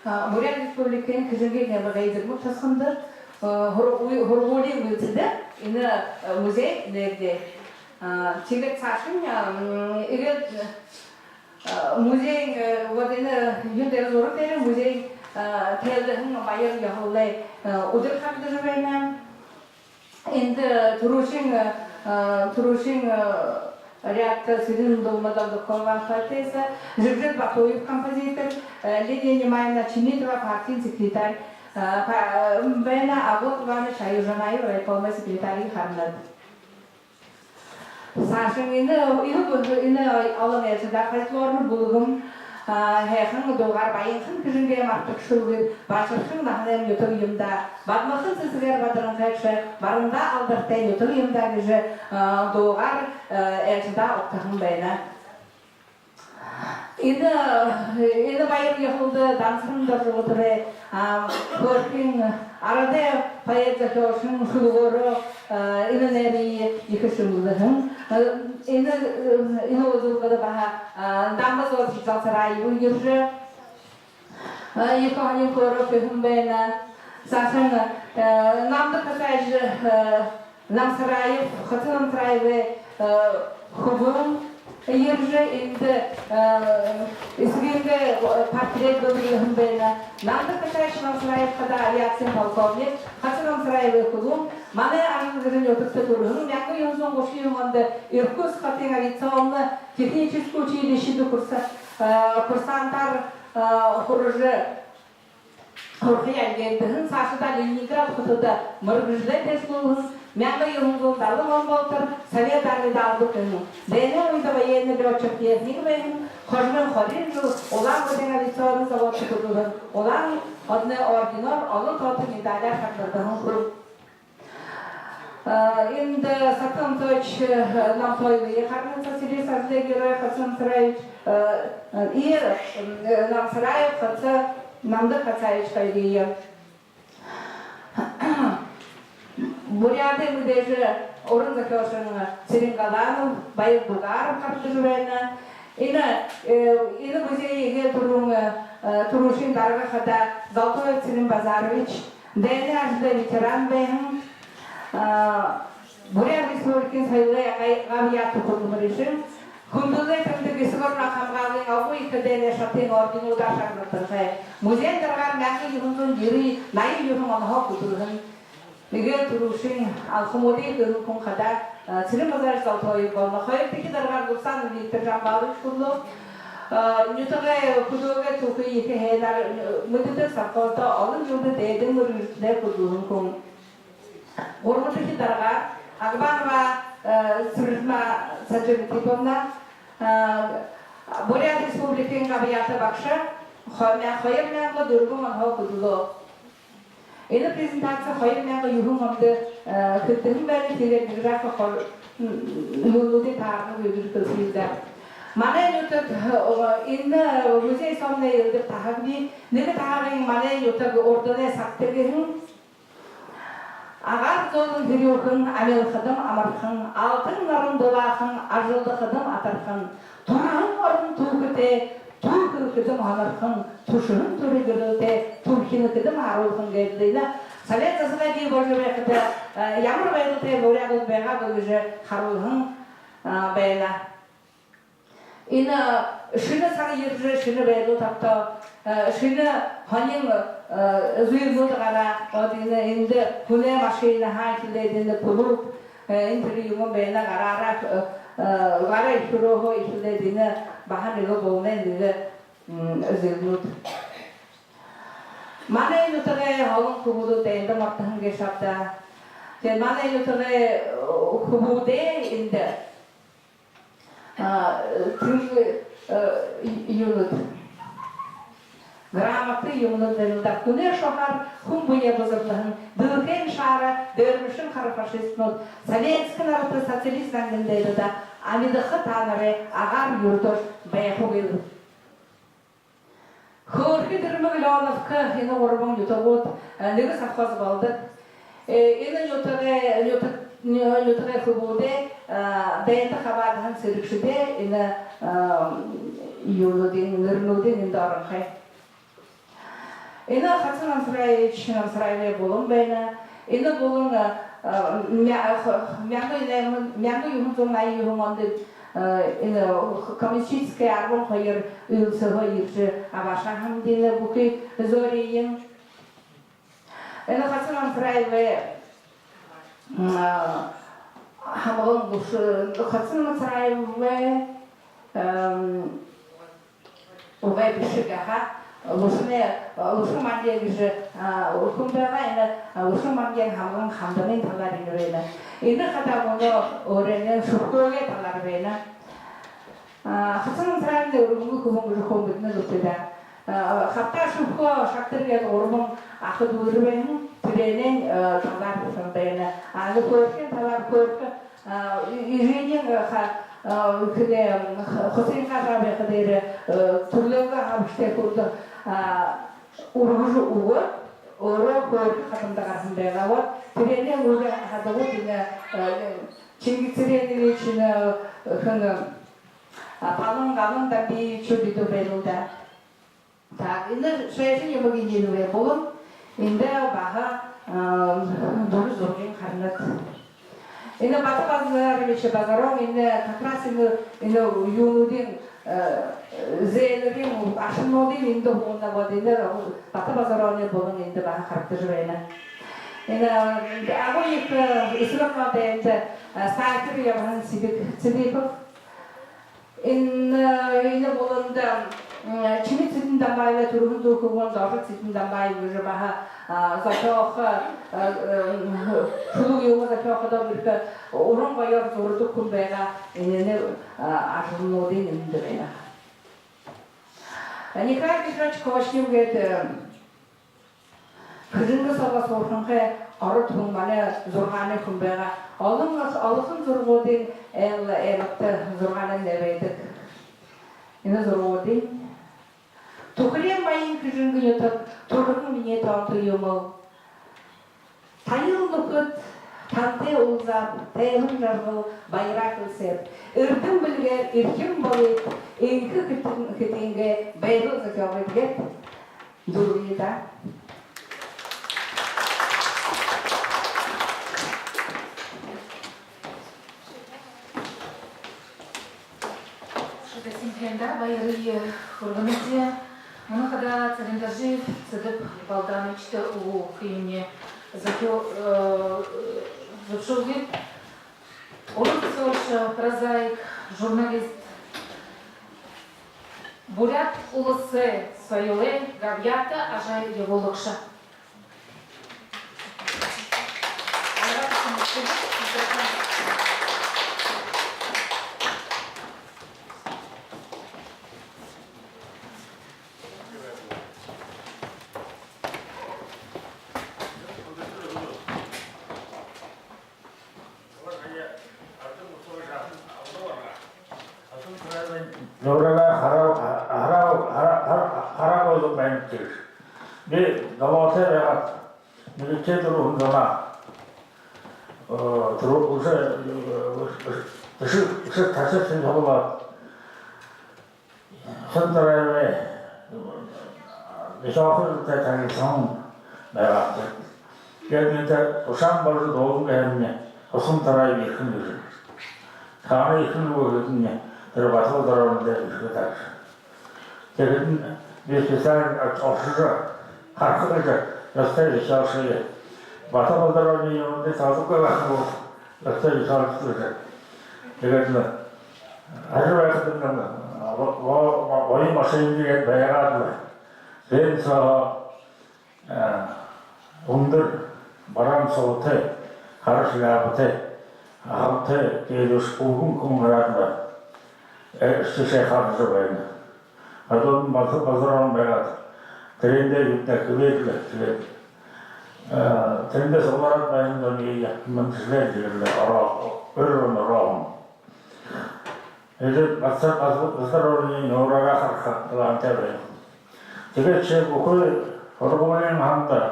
А, Буряад Республикын Хэжэнгын аймагай Эдэрмэг тосхондо, а, һур-, уй-, һургуулиин үйлсэдэ энэ, а, музей нээгдээ. А, тиигээд саашань, а, м, иигээд, а, музейн, э, вот энэ юун дээрэ, зураг дээрэ музейн, а, тайлдаһан баяр ёһололой, а, үдэр харагдажа байна. Эндэ түрүүшын, э, түрүүшын, э, рядта Цырен-Дулма Дондокова, поэтесса, Жигжит Батуев, композитор, э, Лидия Немаевна Чимитова, партиин секретарь, э, па-, э, байна, Агут Иванович Аюжанаев, райкомой секретарь харанаб. Саашань энэ, энэ, энэ олон айлшадаа фольклорно бүлгэм, а, һайхан дуугаар баянхан Хэжэнгын мартагшалгүй, баашархан наһанайм нютаг юм даа. Бадмахан сэсэгээр бадаранхайгша, барандаа алдартай нютаг юм даа гэжэ, а, дуугаар, а, айлшадаа угтаһан байна. Энэ, энэ баяр ёһололдо Дансаран Доржигутовай, а, хөөрхэн арадай поэт зохёолшын шүлэгөөрөө, а, энэ найрые ехэ шэмэглэһэн. А, энэ, энэ үзэлгэдэ баһа, а, Дамба Зосич Залсараев ерэжэ, а, ехэ һонин хөөрөө хэһэн байна. Саашань, а, Намда Касаевич, а, Намсараев, Хоца Намсараевай, э, хүбүүн ерэжэ, эндэ, э, эсэгынгээ портрет бэлдэһэн байна. Намда Касаевич Намсараев хадаа авиациин полковник, Хоца Намсараевай хүбүүн, манай Ажалгэрын нютагта түрэһэн, мянга юһэн зуун гушан юһэн ондо Иркутск хотын авиационно-техническэ училищида курса-, э, курсантаар, э, һуража, һурахые альгэрдэһэн, саашадаа Ленинград хотодо мэргэжэлээ дээшэлүүлһэн, мянга юһэн зуун далан он болотор Совет Армида алба хэһэн. Дайнай үедэ военный лётчик-техник байһан, хожомынь хорин жэл Улаан-Үдын авиационно заводто хүдэлһэн, Улаан Одоной орденоор, олон тоото медаляар шагнагдаһан хүн. А, эндэ Сатан Тойч, э, Намтоевые харанаб, Социалистической Герой Хоца Намсараевич, э, э, и, э, Намсараев Хоца Намда Хоцаевич хоёрые. Буряадай мэдээжэ уран зохёолшо Цырен Галанов, Баяр Дугаров харагдажа байна. Энэ, э, энэ музейе түрүүн, э, түрүүшын дарга хадаа Золотоев Цырен Базарович, дайнай ажалай ветеран байһан, а, Буряад Республикын соёлой габьяата хүдэлмэришэн, хүндэлэлэй тэмдэг Эсэгэ ороноо хамгаалгын Агуу Ехэ дайнай шатын орденуудаар шагнагданхай. Музейн даргаар мянга юһэн зуун ерэн, наян юһэн онһоо хүдэлһэн. Эгээл түрүүшын алхамуудые хэһэн хүн хадаа, а, Цырен Базарович Золотоев болоно. Хоёрдохи даргаар Лубсанов Виктор Жамбалович хүдэлөө. А, нютагай хүдөөгэй түүхые ехэ һайнаар, э, мэдэдэг, совхоздо олон жэлдэ дээдын мэргэжэлдэ хүдэлһэн хүн. Гурбадахи даргаар Агбанова, э, Цырена Сажи Латыповна, А, Буряад Республикын габьяата багша, хо-, мя-, хоёр мянга дүрбэн онһоо хүдэлөө. Энэ презентаци хоёр мянга юһэн ондо, э, хэгдэһэн байна, тиигээд нэгэ жаахан хо-, м, юунуудые тааранагүй гэжэ хэлэхэ юм даа. Манай нютаг, э, энэ музей соомнай элдэб таһагби, нэгэ таһагынь манай нютаг урданай сагта гэһэн. Агаар зөөлэн һэрюухэн, амилхадам амархан, алтан наран дулаахан, ажалдахадам атархан, түрэһэн орон түүхэтэй, түүхэ хэлэхэдэм һонирхон, түшэһэн түрэ гэрэлтэй, түрхинэхэдэм һаруулхан гээд лэ энэ Совет засагай бии болжо байхада, э, ямар байдалтай буряадууд байгааб гэжэ харуулһан, э, байна. Энэ шэнэ саг ерэжэ, шэнэ байдал тогтоо, э, шэнэ һонин, э, зүйлнүүд гараа. Вот энэ эндэ хүнэй машинаһаа эхилээд, энэ клуб, э, энэ тэрэ юумэн байна, гараараа, э, э, гарай хюрөөһөө эхилээд, энэ баһа нэгэ болоно, нэгэ, м, зүйлнүүд. Манай нютагай олон хүбүүд дайнда мартаһан гээшэ ааб даа. Тиигээд манай нютагай, э, хүбүүдэй эндэ, а, тэнгэ, э, ю-, юунууд, грамота юумэнүүд байна даа. Хүнэй шуһаар хүн бэеэ бузарлаһан, дэлхэйн шара дээрмэшэн хара фашистнууд, советскэ нарата социалист зангиин дайдада амидаха таанарай агаар юрдөө байхагүйл. Хөөрхы, Дэрмэг, Лёновка, энэ гурбан нютагууд, э, нэгэ совхоз болодог. Э, энэ нютагай, нютаг-, ню-, нютагай хүбүүдэй, э, дайнда хабаадаһан сэрэгшэдэй энэ, э, юунуудынь, нэрэнүүдынь эндэ оронхой. Энэ Хасан Намсараевич Намсараевай булан байна. Энэ булан, э, э, мя-, х-, мянга найман, мянга юһэн зуун наян юһэн ондо, э, энэ коммунистическэ арбан хоёр үйлсэһөө ерэжэ абаашаһан энэ бүхы зөөриень. Энэ Хасан Намсараевай, м, а, хамган Луш-, Хасан Намсараевай, эм, угай бэшэ ха. Лушанай, Лушан Манди гэжэ, а, хүн байгаа, энэ, а, Лушан Мандиин хамган Хамданын талаар энэ байна. Энэ хадаа мүнөө өөрынь Шүбхэгэй талаар байна. А, Хасан Намсараевай үргэмэл хүбүүн гэжэ хүн бидэнэй зүгтөө даа. А, хабтаа Шүбхэ, Шагтар гээд гурбан аха дүүнэр байһан, тэрээнэй, а, талаар һэн байна. А, энэ Хөөрхын талаар, Хөөрхэ, а, и-, эжынь, а, ха-, а, хэнэй, м, х-, Хусынгашаа байха дээрэ, э, түрэлөөгөө хабшатай хүндэ, а, үргэжэ үгөөд, өөрөө Хөөрхэ хадамда гараһан байгаа. Вот, тэрээнэй үргэн хадагууд энэ, э, Чингис Цыренович энэ, э, хэн, а, Палан, Галан Дамбиевичүүд эдэ байнал даа. Так, энэ шэшэн юм гэнэ, энэ булан. Эндэ баһа, а, дүрэ зурагынь харанат. Энэ Бата Базарович Базаров, энэ как раз энэ, энэ юунуудынь, э, зээлэриин, ашанарынь эндэ һууна. Вот энэ Бата Базаровай булан эндэ баһа харагдажа байна. Энэ, э, агуу ехэ, э, эсэгэ оронойдо эндэ, э, снайпер ябаһан Цыдып-, Цыдыпов. Энэ, энэ буланда, м, Чимит Цыден-Дамбаевай түрэһэн дүү хүбүүн Доржо Цыден-Дамбаев гэжэ баһа, а, зохёохо, а, э, шүлэг юумэ зохёоходоо бэрхэ уран гоёор зурадаг хүн байгаа. Энэнэй, а, ажалнуудынь эндэ байна. Николай Петрович Квашнев гээд, э, Хэжэнгэ соогоо суурханхай ород хүн, манай зургаанай хүн байгаа. Олон, олохон зурагуудынь эл, элбэтэй зургаанайнь байдаг. Энэ зурагуудынь. Түхэреэн баян Хэжэнгэ нютаг, түрэһэн минии тоонто юумэл. Таял нүхэд, тантай уулзаад, тайбан жаргал, баяраа хэлсээб. Эрдэм бэлигээр эрхим болыт, энхэ хэтын-, хэтынгээ байдал зохёогыт гээд дүүргэе даа. Шэдэсэн танда баярые хүргэнэбди. Мүнөө хадаа Цырендоржиев Цыдып Балдановичта үгэ хэлэхыень зохё-, э, зөвшөөрөөд, уран зохёолшо, прозаик, журналист, Буряад Уласай соёлой габьяата ажал ябуулагша. Би далаатай байгаад, нэгэдүгээр түрүүн зоноо, э, түрүү үшөө, э, үшөө, үшөө ташаа шэнги хабалаад, Хосон Тараевай, э, зохёолтой танилсаһан байгааб. Тиигээд нютаг Тушаан Бальжа дуулан гэһэмни, Хосон Тараев ерэхэнь гэжэ. Хаана ерэхэнь гэхэдэмни, тэрэ Бата Балдоровнай ерэхэ даа гэжэ. Тиихэдэнь би специально ошожо, харахада, ёһотой зохёолшые. Бата Балдоровнай юундэ таалдаггүй байхаб, ёһотой зохёолшо гэжэ. Тиигээд лэ, ажал байхадань, во-, во-, во-, оюун машинууд гээд байгаад лэ. Тиин соо, э, үндэр бараан сугтай, хара шляпатай, һалтай, тиигээд үшөө үргэн хүн гараад лэ, э, үшөө хаража байна. Хажуудань Бата Балдоров байгаад, тэрэндээ юундэ хэбээдлээ, тиигээд, э, тэрэндээ суглараад байһан зониие мэндэшэлээд, тиигээд лэ ороо, өр орооһон. Эдэ Бата-, Бата-, Бата Балдоровые нюураараа хараха талаантай байнаб. Тиигээд ши бүхы һургуулиин һанаа,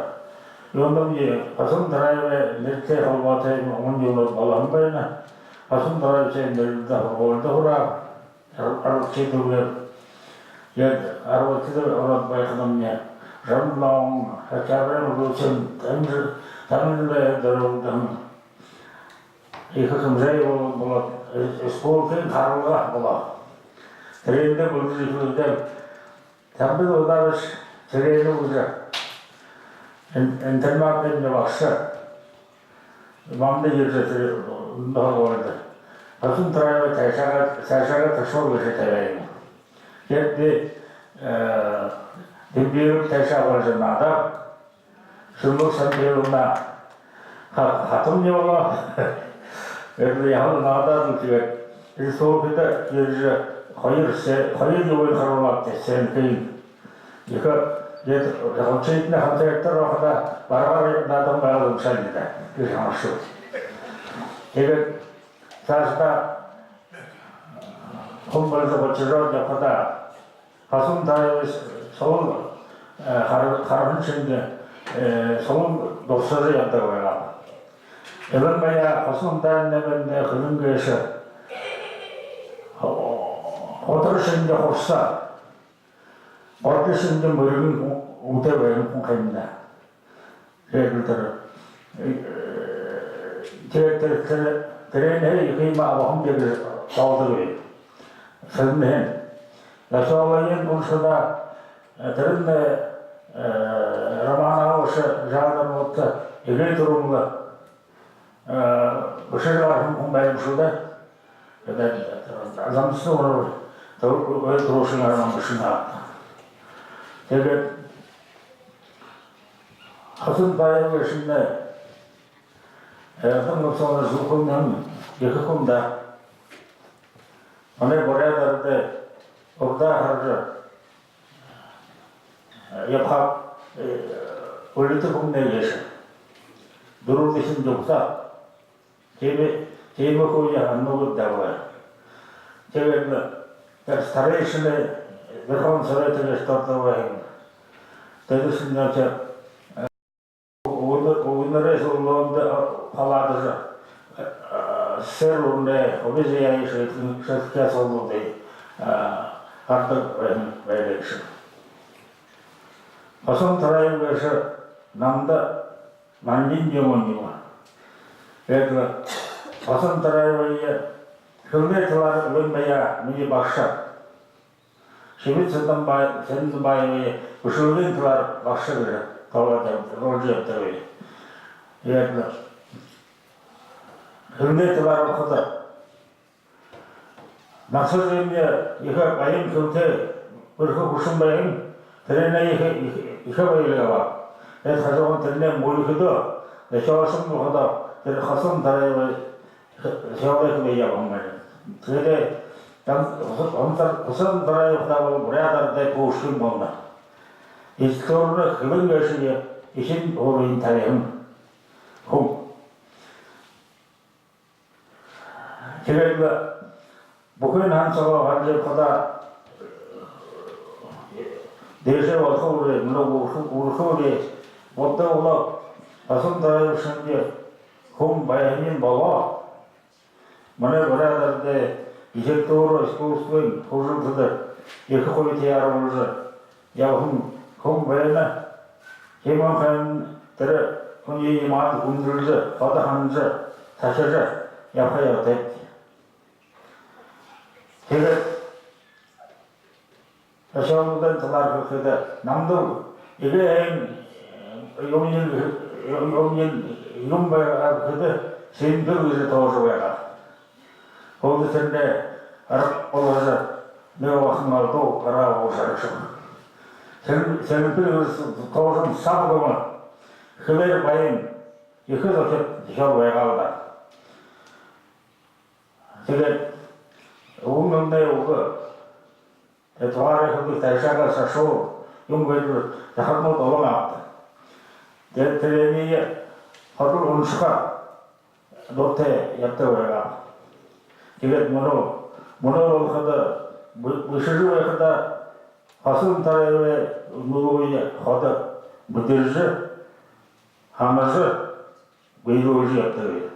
юундэмни Хосон Тараевай нэрэтэй холбоотой юм, юумэн болоһон байна. Хосон Тараев ши нэрэлдэ һургуулида һураа. Ар-, арбадахи түб. Тиигээд арбадахида ороод байхадамни, Жамбал ноён, Октябриин революциин, Тамир-, Тамирай дорюулһан ехэ хэмжээ бол-, болоод, э, республикын харалга болоо. Тэрээндэ бүри ехэ үдэр Тамбин Ударович Цыренов гэжэ ин-, интернадын багша манда ерэжэ, тэрэ, э, һургуулида: «Хосон Тараевые тайшаагаа, тайшаагаа ташуул» гэжэ табяа юм. Тиигээд би, э, Дембировые тайшаа барижа наадаа. Шэмэг Самбиловна ха-, хатамни болоо. Тиигээд яһала наадаа, тиигээд республикада ерэжэ хоёр сэ-, хоёр юуень харуулаа, тэ, сценкын. Ехэ, тиигээд Хоншиитнай хамтарагдаад байхада, барагаар наадан байгаа юм шэнги даа. Гэжэ һанашоо. Тиигээд саашадаа хүн болжо, бочиржо ябахадаа, Хосон Тараевые шуул, э, хара-, хараһан шэнги, э, шуул дурсажа ябадаг байгаа. Элинбаяа Хосон Тараевай нэмэндэ хэлэн гээшэ: «Хутар шэнги хурса, гордо шэнги мэргэн үбтэй байһан хүн һэн даа». Тиигээд тэрэ, э, тиигээд тэрэ, тэрэ, тэрээнһээ ехэ юумэ абаһан гэжэ тоолодог би. Сэрэнһээн. Зохёолыень уншахада, э, тэрэнь, э, романаар бэшэ жанрнуудта эгээ түрүүн лэ, э, бэшэжэ гараһан хүн байһан шүү даа. Тиигээд, э, замсуу ороо, тө-, ой, түрүүшын роман бэшэнэ. Тиигээд Хосон Тараев гээшэмнай, э, Эрдэни Габсанович Зүрхэмнай ехэ хүн даа. Манай буряад арадай урдаа хаража, э, ябахада, э, үлэдэ хүмнай гээшэ. Дүрбэдэхи депутат. Тиимэ, тиимэ хүн яаһан нүгэл даа бай. Тиигээд лэ, тэрэ старейшина Верховный Совет гээшэ дордо байһан. Тэдэшни, значит, э, үбгэнэ-, үбгэнэрэй һургуулида, э, палатада, э, э, сэр урнэ, хубизы яйшэ, шэдхэ һургуулида, э, гарадаг байһан, байһан гээшэ. Хосон Тараев гээшэ намда нангин юумэн юм. Тиигээд лэ Хосон Тараевые хэлэнэй талаар Элинбаяа минии багша. Шэбид Сэнэнбаевые бэшэлгын талаар багша гэжэ тоолоод яб-, тоолжо ябадаг би. Тиигээд лэ хэлэнэй талаар болоходо, Насажимни ехэ баян хэлэтэй, бэрхэ хүсэн байһан, тэрээнэй ехэ, ехэ, ехэ баялиг абаа. Тиигээд хажуугань тэрэнээ мүльхэдөө, зохёолшон болоходоо, тэрэ Хосон Тараевай зохёолые хэбэ ябаһан байна. Тиигээд Хосон Тар-, Хосон Тараев хадаа бол буряад арадай Пушкин болоно. Литературна хэлэн гээшые эхин һууриин табиһан хүн. Тиигээд лэ бүхы наһан соогоо харжа ябахада, Дээшээ болохо үреэ, мүнөө үрхэ, үрхэ үреэ. Бодо болоо, Хасан Тараевай шэнги хүн байһаниинь болоо. Манай буряад арадай литература, искусствын хүгжэлтэдэ ехэ гоё тээ оруулжа ябаһан хүн байна. Тиимэ хүн, тэрэ хүниие манда хүндэлжэ, ходо һанажа, сахижа ябаха ёһотой. Тиигээд социологиин талаар хэлэхэдэ, намда эгээ һайн, э, юумэн, юумэн, юумэн байгаа гэхэдэ, симпэл гэжэ тоожо байгаа. Хойто тэндэ арга болгожо, нэгэ бахан алдуу гараа уушарагша. Сим-, симпэл гэжэ тоожо саг гүбэ. Хэлээр баян, ехэ зохид, зохид байгаа л даа. Тиигээд үгэнүүдээ үгэ. Э, тугаарай хэлэбэл, тайшаагаа сашуу юм гээд, захаданууд олон ааб даа. Тиигээд тэрэниие ходол уншаха дуратай ябадаг байгаа. Тиигээд мүнөө, мүнөө болоходо, бэ-, бэшэжэ байхада, Хасан Тараевай нүлөөе ходо мэдэржэ, һанажа, бэелүүлжэ ябадаг.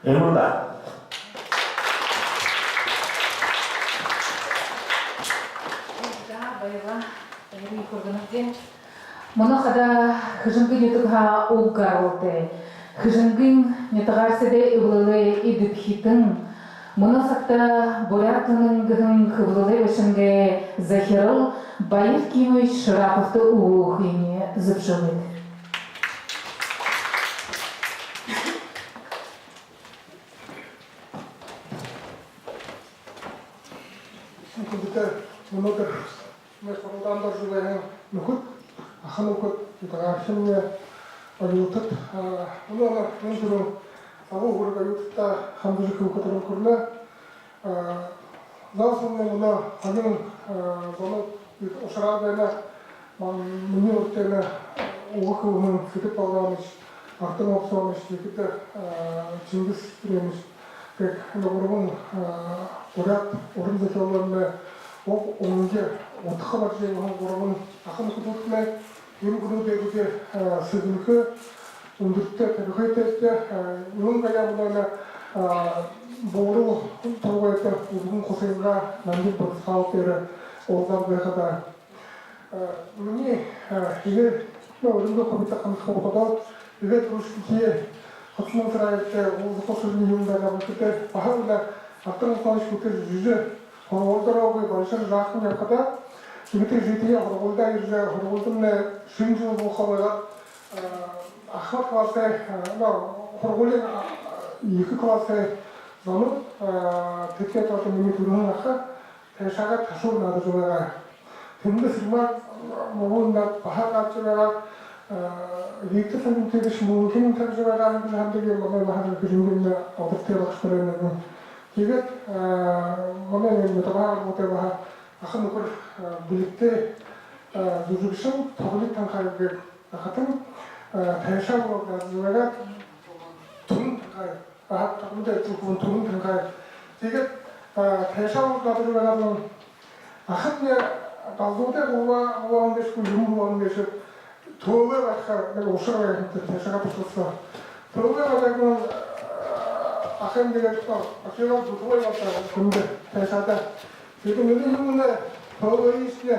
Иимэл даа. За, баярлаа. Баярые хүргэнэбди. Мүнөө хадаа Хэжэнгын нютагһаа уг гарбалтай, Хэжэнгын нютагаархидай эблэлэй эдэбхитэн, мүнөө сагта «Буряад үнэн» гэһэн хэблэлэй байшангай захирал Баяр Кимович Шараповта үгэ үгэхыень зүбшөөгыт. Хүндэтэ, мүнөөдэр манай хуралдаанда орожо байһан нүхэд, аха нүхэд, нютагаархимни, оюутад, а, мүнөө энэ түрүүн залуу хүрэг оюутадта хандажа хэлэхэ дуран хүрэнэ. А, зал соомнай мүнөө һонин, а, зонууд ушараад байна. Ман-, минии урда энэ үгэ хэлэһэн Сэдэб Балданович, Артан Обсонович, тиигээд, а, Чингис Ефремович гээд энэ гурбан, а, буряад уран зохёолоймнай уг үнгэ удха барижа ябаһан гурбан аха нүхэдүүдтнай. Юрэ гүрүү дээгүүр, а, сэгнэхэ, үндэртэ табиха ёһотойбди, а, юун гээб, мүнөө, а, буурал тулгайда Үргэн хусынгаа нангин бодосхаал дээрэ уулзаад байхада, а, минии, а, эгээ, ну, өөрынгөө хубита хандахада, эгээ түрүүшынхиеэ Хасан Тараевтай уулзаха шүлэгынь юун байгааб гэхэдэ, баһа мүнөө Артан Обсонович бүтээжэ, һургуулида ороогүй, болошоор жаахан ябахада, тиигээд жэдээ һургуулида ерэжэ, һургуулидамнай шэнэ жэл болохо байгаад, а, ахамад классай, а, ну, һургуулиин, а, ехэ классай зонууд, а, тэдэ одоо минии түрэһэн аха тайшаагаа ташуур наадажа байгаа. Тэндэ Сэрмэг Могундад баһа гаража байгаа, а, Виктор Сагинтеевич Мунхин таржа байгаа юм гэжэ һанадаг юм, манай баһа Хэжэнгын одортой багшанарай нэгэ. Тиигээд, а, манай энэ нютагаархидай баһа аха нүхэр, а, бэлигтэй, а, зүжэгшэн Тоголиг Танхаев гээд ахатан, а, тайшаа болоод наадажа байгаа. Түрэн Танхаев. Аха, Тоголиг Танхаев, Түрэн Танхаев. Тиигээд, а, тайшаа болоод наадажа байгаа. Ахамни галзуудай губа-, губааһан гээшэ гү, юумэ губааһан гээшэ, төөгөө гараха нэгэ ушар байһан, тэрэ тайшаагаа ташуулһан. Төөгөө гараһан, ахамни тиигээд, а, ахирал дутугай болоо тэндэ тайшаада. Тиигээд минии юумэ, төөгөө иишни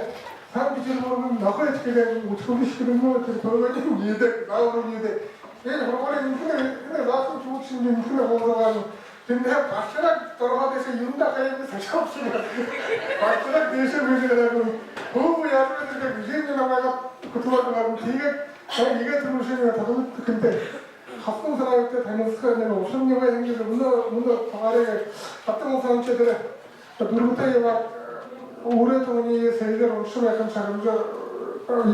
Санкт-Петербургын нохой эдихэдэ үдхэлдэжэ шэхэрнэ, тэрэ төөгөө ниидэг, заабол ниидэг. Тиигээд һургуулиин энхэнэ, энхэнэ заасан шүүгшэн энхэнэ уулзаһан. Тэндэ башхараг доргоо дээшээ юундэ хаяагүй сашаабши. Башхараг дээшээ бэжэ гараагүй. Хөөб, яажа бэжэ гараагүй, бэжээнь намайгаа хүтэлөөд гараһан. Тиигээд, сая иигээд түрүүшын Тоголиг Танхаевтай. Хасан Тараевтай танилсаха нэгэ ушарни байһан гэжэ, мүнөө, мүнөө тугаараа Хасан Тараевич тэрэ дүрбэтэй ябаад, өөрөө түүниие сэргээр уншажа байхань шагнажа,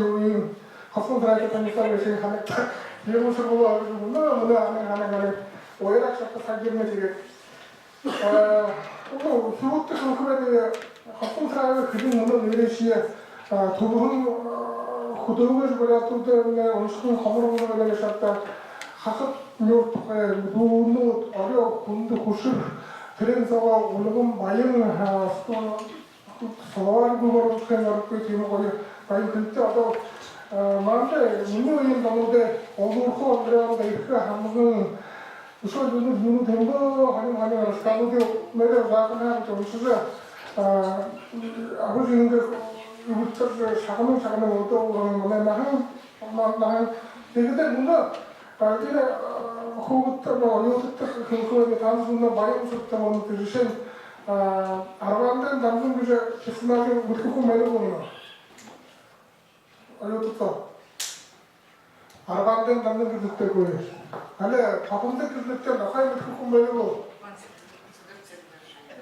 юу юм, Хасан Тараевтай танилсаа байһан һанагдаа. Юун ушар болоо гэжэ, мүнөө, мүнөө һанан, һанан, һанан. Уяраг шатта саг ерэнэ тиигээд. А, ну, сүүрдэ хэлэхэ байнаб, Хасан Тараевай хэлэн мүнөө нээрээшье, а, түбһэн, а, хүдөөгөөшье буряадуудта, а, уншахын хомор болоо байна гээшэ даа. Хахад нюур тухай, дүүрэнүүд, орёо, хүндэ хүшэр, тэрээн соогоо үлгэн баян, а, словарь гүбэр уншахын аргагүй, тиимэ гоё Баян хэлэжэ, одоо, а, манай минии үеын залуудай Олуурхан Андреевна, Эрхэ Хамган, үшөө юунууд, юунууд юм бэ, һонин, һонин рассказуудые нээрээ заахан һаа гэжэ уншажа, а, абажа иигээд үгтэжэ, шагнан, шагнан одоо манай наһан, манай наһан. Тиигээд мүнөө, а, тэрэ, а, хүүгэдтэ, ну, оюутадта хэлэхэ байнаб, танай мүнөө баян үсэгтэй болоно, жэшээнь, а, Арбаандан Дамнан гэжэ персонажые мэдэхэ хүн байна гү? Оюутад соо. Арбаандан Дамнан гэжэ нэрэтэй хүн. Али Бабамдаг гэжэ нэрэтэй нохой мэдэхэ хүн байна гү?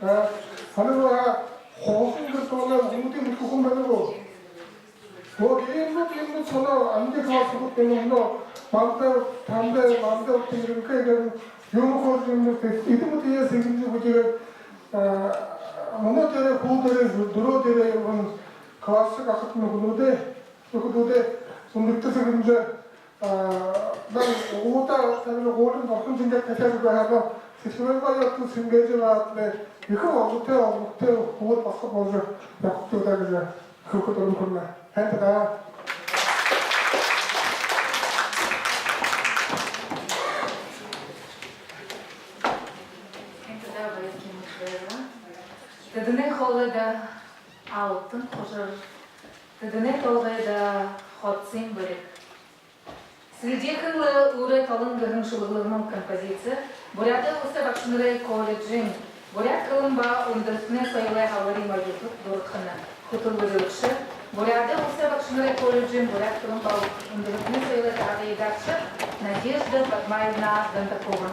А, али, а, Хоосон гэжэ тоолой хүнүүдые мэдэхэ хүн байна гү? Вот, иимэ, иимэ сонин амиды класс хүүгэд байна, мүнөө манда, танда, манда, тэрэнхэй гэжэ юумэ хөөрэжэ, юумэ эдэ мэдээеэ сэгнэжэ, бидэ, а, мүнөө дээрээ, хуу дээрээ, дүрөө дээрээ юм класс гэхэдэ, нүхэдүүдээ, нүхэдүүдээ үндэгтэ сэгнэжэ, а, наа, уута, тэрэ гуурин бурхан шэнги тахяад үгөө һаа, сэдьхэлээ гоё ото шэнгээжэ байгаад лэ, ехэ олготой, олготой хүүгэд, басагад боложо ябахат даа гэжэ хэлэхэ дуран хүрэнэ. Һайн даа. Һайн даа, Баяр Кимичева. Тэдэнэй хоолойдо алтан хужар, тэдэнэй толгойдо ходсын бэлиг. Сэлгеэхэн лэ үүрэй толон гэһэн шүлэглэгмэл композици Буряадай уласай багшанарай колледжын буряад хэлэн ба үндэһэтэнэй соёлой һалбариин оюутад дуурадхана. Хүтэлбэрилэгшэ — Буряадай уласай багшанарай колледжын буряад хэлэн ба үндэһэтэнэй соёлой таһагай эдеэдагша Надежда Бадмаевна Дондокова.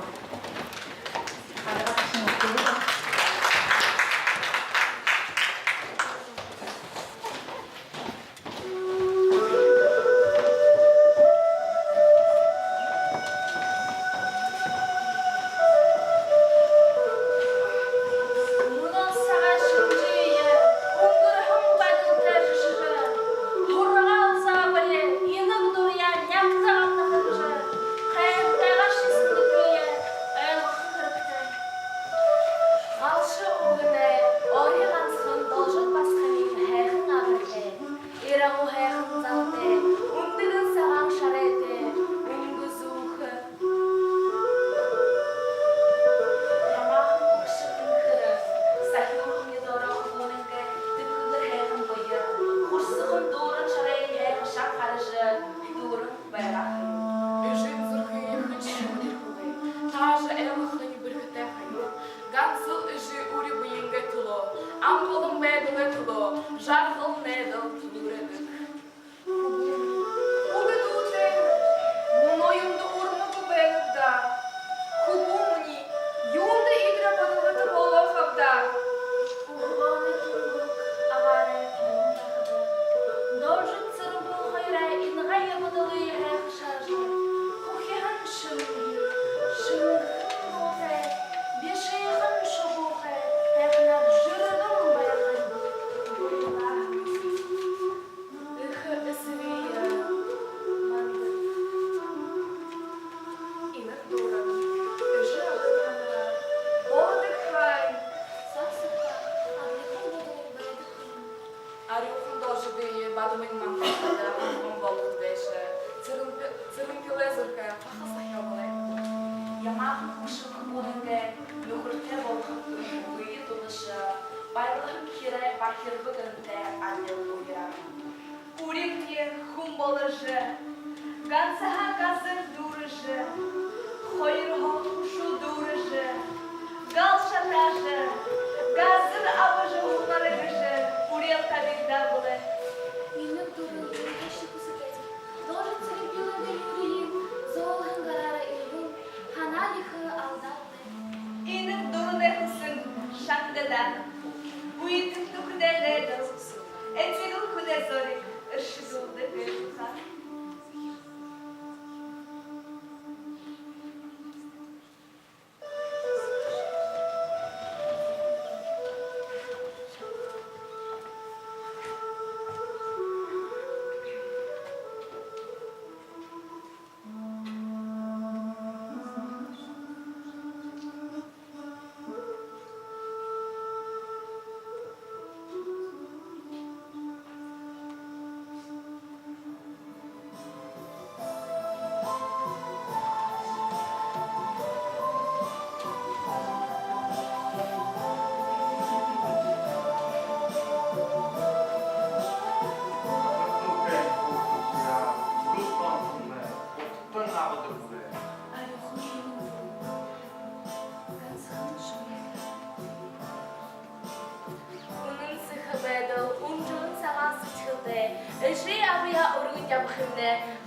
Мүнөө сагаа шэнжые үнгэрһэн байдалтай жэшэжэ, һургаал заабари инаг дурые нягта гамнаха гэжэ хайртайгаар шэсэндэгые ойлгохо хэрэгтэй. Галша үбгэнэй ори гансахан Должид басаганиинь һайхан абартай. Эрэ агуу һайхан залтай, үндэгэн сагаан шарайтай, үнгэ зүүхэн. Ямаахан хүгшэн энхэрэ, сахюур хүнэй доро хүбүүнэйнгээ тэбхэгэр һайхан бэе, хурсахан дүүрэн шарайнь һайхан шаг хаража, дүүрэн байгаалхань. Эжын зүрхэ ехэ шэнги эрхүүгэй, таажа айлгахань бэрхэтэй ха юм. Гансал эжы үри бэеынгээ түлөө, амгалан байдалай түлөө жаргал найдал түүргэдэг. Хүбүүмни, үгэ дүүтэй, мүнөө юундэ урмагүй байнаб даа. Хүбүүмни, юундэ иигээд бодолгото болоо хаб даа. Ургаалай түнгэ агаарай түлөөн байхада, Должид Цыренбал хоёрой инагай ябадалые һайхашаажа, хүхиһэн шэнги, шэнгэхэн нуутай, бишыхан шубуухай, һайханаар жэргэн байхань. Эхэ эсэгые манда. Инаг дүүрэн, эжы абын һанаа болодог һаань, саг сагта адляхан бодол байдаг һэн. Арюухан Должидые Бадмын мандалхада амгалан болохо гээшэ. Цырен-, Цыренбалай зүрхэ хаха сахюу болой. Ямаахан хүгшэн хүбүүнэйнгээ нүхэртэй болохо үгые дуулажа, баярлаһан хирэ бахирба гэнтэй адли уяраа. Үринь хүн боложо, гансаһаа газар дүүрэжэ, хоёрһоо хүшөө дүүрэжэ, гал шатаажа, газар абажа һуунара гэжэ үреэл табигдаа бэлэй. Инаг дүүрэн, юундэшье хүсэтэй. Должид Цыренбалай юрын зөөлэһэн гараараа эльбэн һанаа ехэ алдаа бэлэй. Инаг дүүрэнэй хүсэн шанга даа. Үетэн түхэдэй найдал, этигэл хүнэй зориг эршэдүүлдэг гээшэ.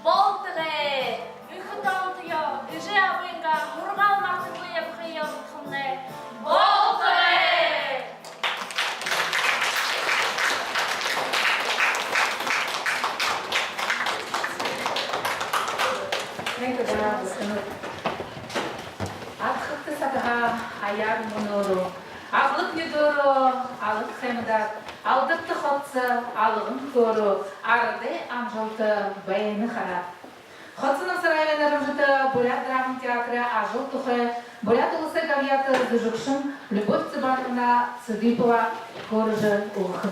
Болтогой! Үхибүүдтэ эжы абынгаа һургаал мартангүй ябахые урдхамнай. Болтогой! Нээкэ даа, бусанууд. Адхагта сагһаа аяар мүнөөрөө, аглаг нюдөөрөө алаг хаймадаар, алдагта ходсо алган хөөрөө, арадай амжалта байна хараа. Хоца Намсараевай нэрэмжэтэ Буряад драмын театрай ажал тухай Буряад Уласай габьяата зүжэгшэн Любовь Цыбановна Цыдыпова хөөрэжэ үгэхэ.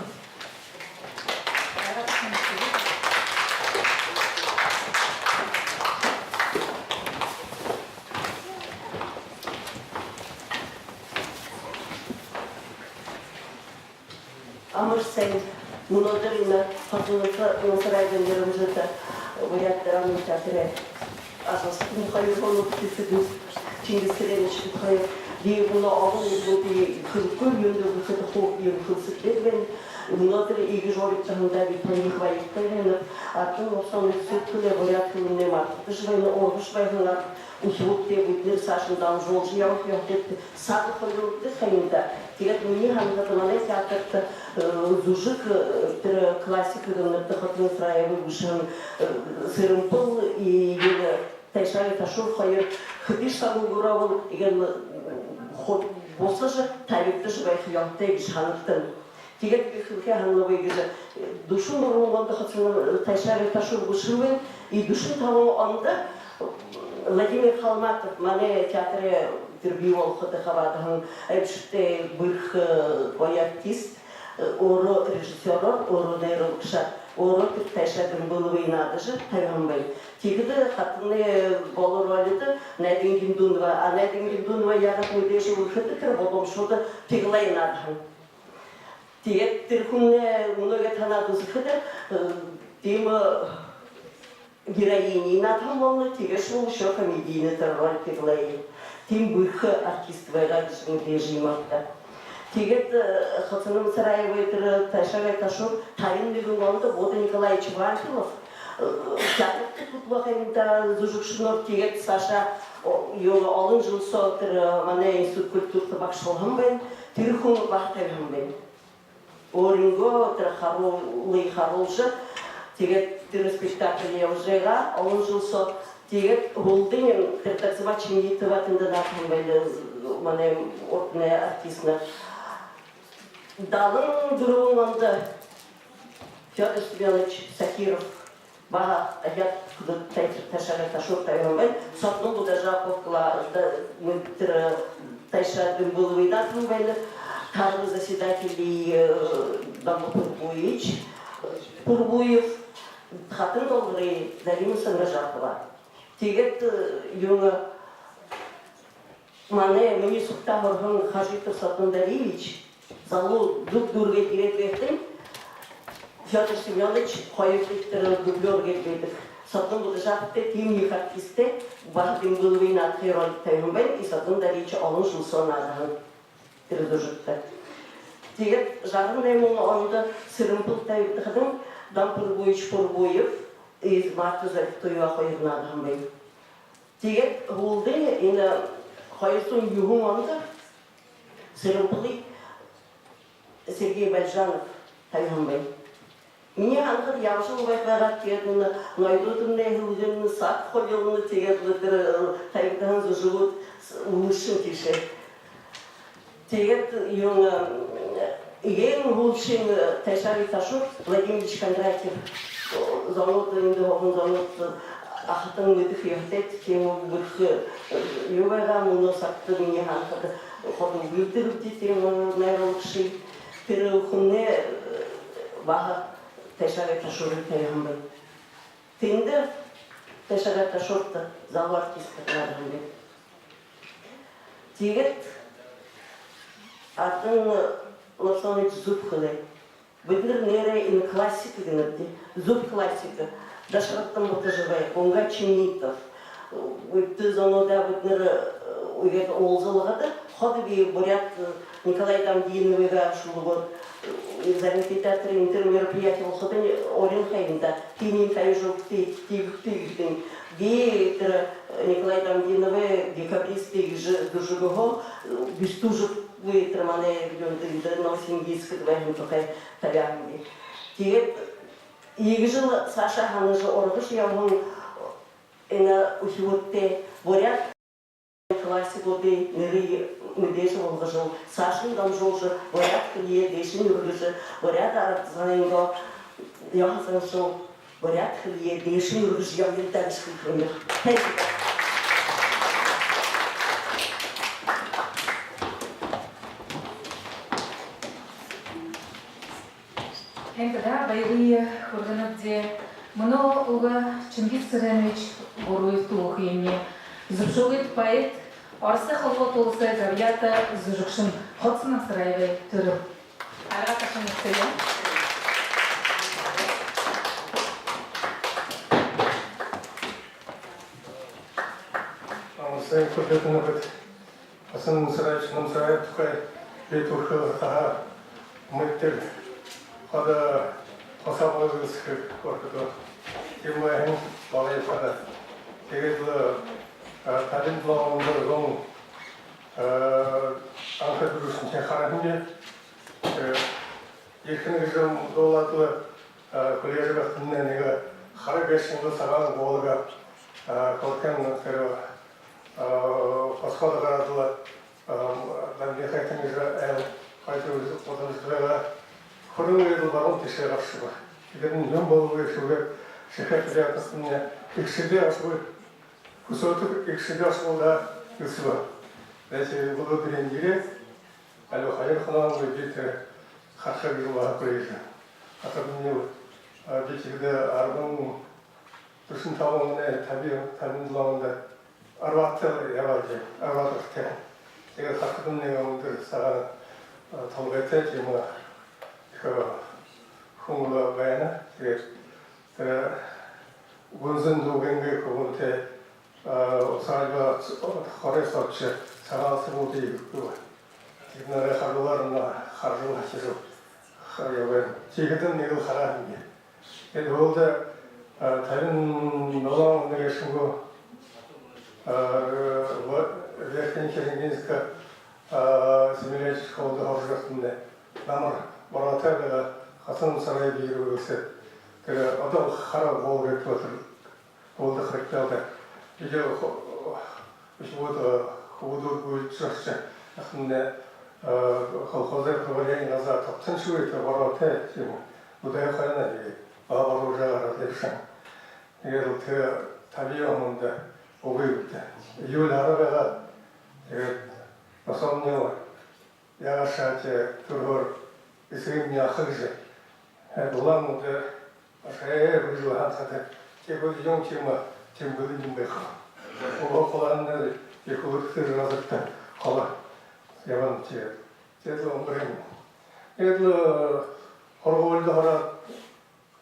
Амар сайн. Мүнөөдэр энэ Хоца Намсараевай нэрэмжэтэ Буряад драмын театрай ажалшад хоёр болоод, Чингис Цыренович хоёр. Би мүнөө олон юумэ хэлэхэгүй, юундэ гэхэдэ, хуу юм хэлсэхэ гээд байна. Мүнөөдэр иигэжэ уригдаһандаа би тон ехэ баяртай байнаб. Ардэн Лопсонович зүб хэлээ: буряад хэлэмнай мартагдажа байна, ургажа байһан арад үхибүүдтээ бидэнэр саашань дамжуулжа ябаха ёһотойбди. Саг холилдодог ха юм даа. Тиигээд минии һанахада, манай театрта, э, зүжэг, э, тэрэ классика гэнэбди, Хоца Намсараевай бэшэһэн, э, «Сэрэмпэл» и юунэй, «Тайшаагай ташуур» хоёр хэдышье саг үнгэрөө бол, иигээд, э, ху-, бусажа, табигдажа байха ёһотой гэжэ һанагдана. Тиигээд би хэлэхэ һананаб, иигэжэ, э, дүшэн дүрбэн ондо Хоца Нам-, э, «Тайшаагай ташуур» бэшэһэн байна. И дүшэн табан ондо Владимир Холматов, манай театрай тэрэ бии болоходо хабаадаһан аймшагтай бэрхэ, э, гоё артист, э, өөрөө режиссёроор, өөрөө найруулагшаар, өөрөө тэрэ «Тайшаа Дымбыловые» наадажа табиһан байна. Тиихэдэ хатамнай голо ролидо Найдын Гиндунова. А Найдын Гиндунова яагаад мэдээжэ үгэхэдэ, тэрэ Бодомшууда тэгэлээ наадаһан. Тиигээд тэрэ хүнэй мүнөө гээд һанаад үзэхэдэ, э, тиимэ, э, героиня наадаһан болоно, тиигээшье үшөө комедийнэ тэрэ роль тэгэлээ. Тиимэ бэрхэ артист байгаа гэжэ мэдээжэ юм ааб даа. Тиигээд, э, Хоца Намсараевай тэрэ «Тайшаагай ташуур» табин нэгэн ондо Будда Николаевич Вампилов, э, театрта хүдэлөө ха юм даа, зүжэгшэнөөр. Тиигээд саашаа, о-, юу, олон жэл соо тэрэ, э, манай Институт культурада багша болоһон байна. Тэрэ хүн баһа табиһан байна. Өөрынгөө тэрэ харуулые харуулжа, тиигээд тэрэ спектакль ябажа байгаа олон жэл соо. Тиигээд һүүлдэнь тэрэ Такзима Чимитова тэндэ наадаһан байна, манай урданай артистнай. Далан дүрбэн ондо Фёдор Семёнович Сахиров баһа дахяад хүдөө «Тайшаагай ташуур» табиһан байна. Содном Будажапов гла-, да, мэтэр, э, «Тайшаа Дымбыловые» наадаһан байна. Таарууна заседатель, э, Дамба Пурбуевич, э, Пурбуев, хатан долгорые Дарина Сангажапова. Тиигээд, э, юун, манай минии сугтаа һураһан Хажитов Содном Дариевич, залуу зүг дүүргээд ерээд байхадань, Фёдор Семёнович хоёрдохи тэрэ дублёр гээд байдаг, Содном Будажаповтай, тиимэ ехэ артисттай, баһа Дымбыловые наадахын роль табиһан байна. И Содном Дариевич олон жэл соо наадаһан тэрэ зүжэгтэ. Тиигээд жаран найман ондо «Сэрэмпэл» табигдахадань, Дамба Пурбуевич Пурбуев и Марта Зоригтуева хоёр наадаһан байна. Тиигээд һүүлдэнь энэ хоёр зуун юһэн ондо «Сэрэмпэлые» Сергей Бальжанов табиһан байна. Минии һанахада, ябажал байха байгаа, тиигээд энэ ноёдууднай хэлэһэн, саг холилно, тиигээд лэ тэрэ, э, табигдаһан зүжэгүүд с-, үлэшэн тиишээ. Тиигээд юун, э, эгээн һүүлшын, э, «Тайшаагай ташуур» Владимир Ильич Кондратьев, э, зонууд, эндэ һууһан зонууд, э, ахатан мэдэхэ ёһотойт, тиимэ бэрхэ, э, юу байгаа, мүнөө сагта минии һанахада ходо үгы дээрэ бди, тиимэ, э, найруулагша. Тэрэ хүнэй, э, баһа «Тайшаагай ташуурые» табиһан байна. Тэндэ «Тайшаагай ташуурта» залуу артистнай наадаһан байна. Тиигээд Ардэн Лопсонович зүб хэлээ. Бидэнэр нээрээ энэ классика гэнэбди, зүб классика. Дашираб Дамбатажабай, Гунга Чимитов, э, бидэ зонуудаа, бидэнэр, э, иигээд уулзалгада ходо би буряад, э, Николай Дамдиновые шүлэгөөр, э, Зариитай театрай энэ тэрэ мероприятие болоходонь урин һайн даа. Тиимэ табижа үгыт, тиигэхэдэнь. Би тэрэ Николай Дамдиновай «Декабристы» гэжэ зүжэгһөө Бестужевай, тэрэ манай юундэ, Новосибирскда байһан тухай табяа һэм би. Тиигээд иигэжэл саашаа һанажа, ургажа ябаһан энэ үхибүүдтэ буряад классикуудые нэрэ мэдээжэ болгожол, саашань дамжуулжа, буряад хэлэеэ дээшэнь үргэжэ, буряад арад зониингоо ёһо заншал, буряад хэлэеэ дээшэнь үргэжэ ябая даа гэжэ хэлэхэ юм. Тэнгэри. Тэнгэри, баярые хүргэнэбди. Мүнөө үгэ Чингис Цыренович Гуруевта үгэхэ юм. Зүбшөөгыт поэт, Оросой Холбоото Уласай габьяата зүжэгшэн Хоца Намсараевай түрэл. Аргаташан үгтэе. Амарсан, хүндэтэ нүхэд. Хоца Намсараевич Намсараев тухай би түрхэл һаа мэдэнэб. Ходо хосоо болон сэхэ орхидо. Тиимэ һэн, болоо һэн. Тиигээд лэ, а, табин долоон ондо зон, а, анха түрүүшынхиеэ хараһан би. Э, ехэнхи жэл дуулаад лэ, а, хүлеэжэ байхадамни нэгэ хара гээшын лэ сагаан гуулга, а, хортон тэрэ, а, хосходо гараад лэ, а, Дамбихай тэнгэр айл хойто гудамжада байгаа. Хүрэн үедэл баруун тээшээ гаршаба. Тиигээд юм бологүй шүүгээ шэхээ хабяатастамни, эгшэдээ ошогүй, хүсөөд эгшэдээ ошогүй даа гэлсэбэ. Бэшэ, бүлөөдэрынь ерээ. Али хоёр хоногой би тэрэ хараха гэжэ баһа хүрээжэ. Хатармни, а, би тиигэдэ арбан, дүшэн табан оной, таби, табин долоон ондо Арбатта ябааб, Арбатта. Тиигээд харахадамни нэгэ үндэр сагаан, а, толгойтой, тиимэ, а, ехэ хүн лэ байна. Тиигээд тэрэ Гүнзэн дүүгэнгээ хүбүүнтэй, а, усадьба, хорой соошье сагаалсагуудые үгэхэ. Тэдэнэрэй харуулаар, харажал, хашажал ябааб. Тиихэдэнь нэгэл хараа һэмби. Тиигээд һүүлдэ, а, табин долоон оной гээшэ гү, а, в-, Верхнекеренгинска, а, земляческэ школада һуража байхадамни намар бороотой байгаа, Хоца Намсараев бии гээшэ. Тэрэ одоо хара гуулга гэдэг лэ. Гуулга харагдаа даа. Бидэ хо-, үхибүүд, э, хүбүүдүүд гүйлдэжэ ошожо, ахамни, э, колхозой правлениин газаа тогтоншогүй, тэрэ бороотой, тиимэ. Удаан хойно, тиигээд баһа бороожо гараад лэ ябашоо. Тиигээд лэ тэрэ табяад ондо үгы юм даа. Июль һара байгаа. Тиигээд баһа сомнил яагаашье, тэрэ түргөөр эсэгымни аха гэжэ. Э, дулаан үдэр, э, үжэл хантатай. Тиигээд юм тиимэ, тиимэ бэлэн юм байха. Холо, холондо ехэ үргэтэ газарта холо ябааб тиигээд. Тиигээд лэ үнгэрөө. Тиигээд лэ, э, һургуулида һураад,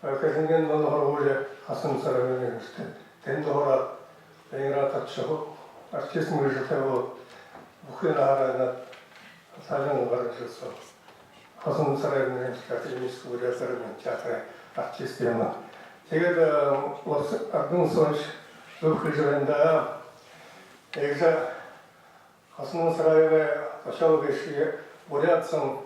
э, Хэжэнгын дундын һургуули, Хоца Намсараевай университет. Тэндэ һураад, Ленинград ошожо, артистнай гэжэ табяад, бүхы наһаараа энэ талын гаража ерээб. Хоца Намсараевай академическэ буряад театрай артист юм. Тиигээд, э, Ардан Соонович зүб хэлэжэ байна даа. Иигэжэ Хоца Намсараевай зохёол гээшые буряад зон,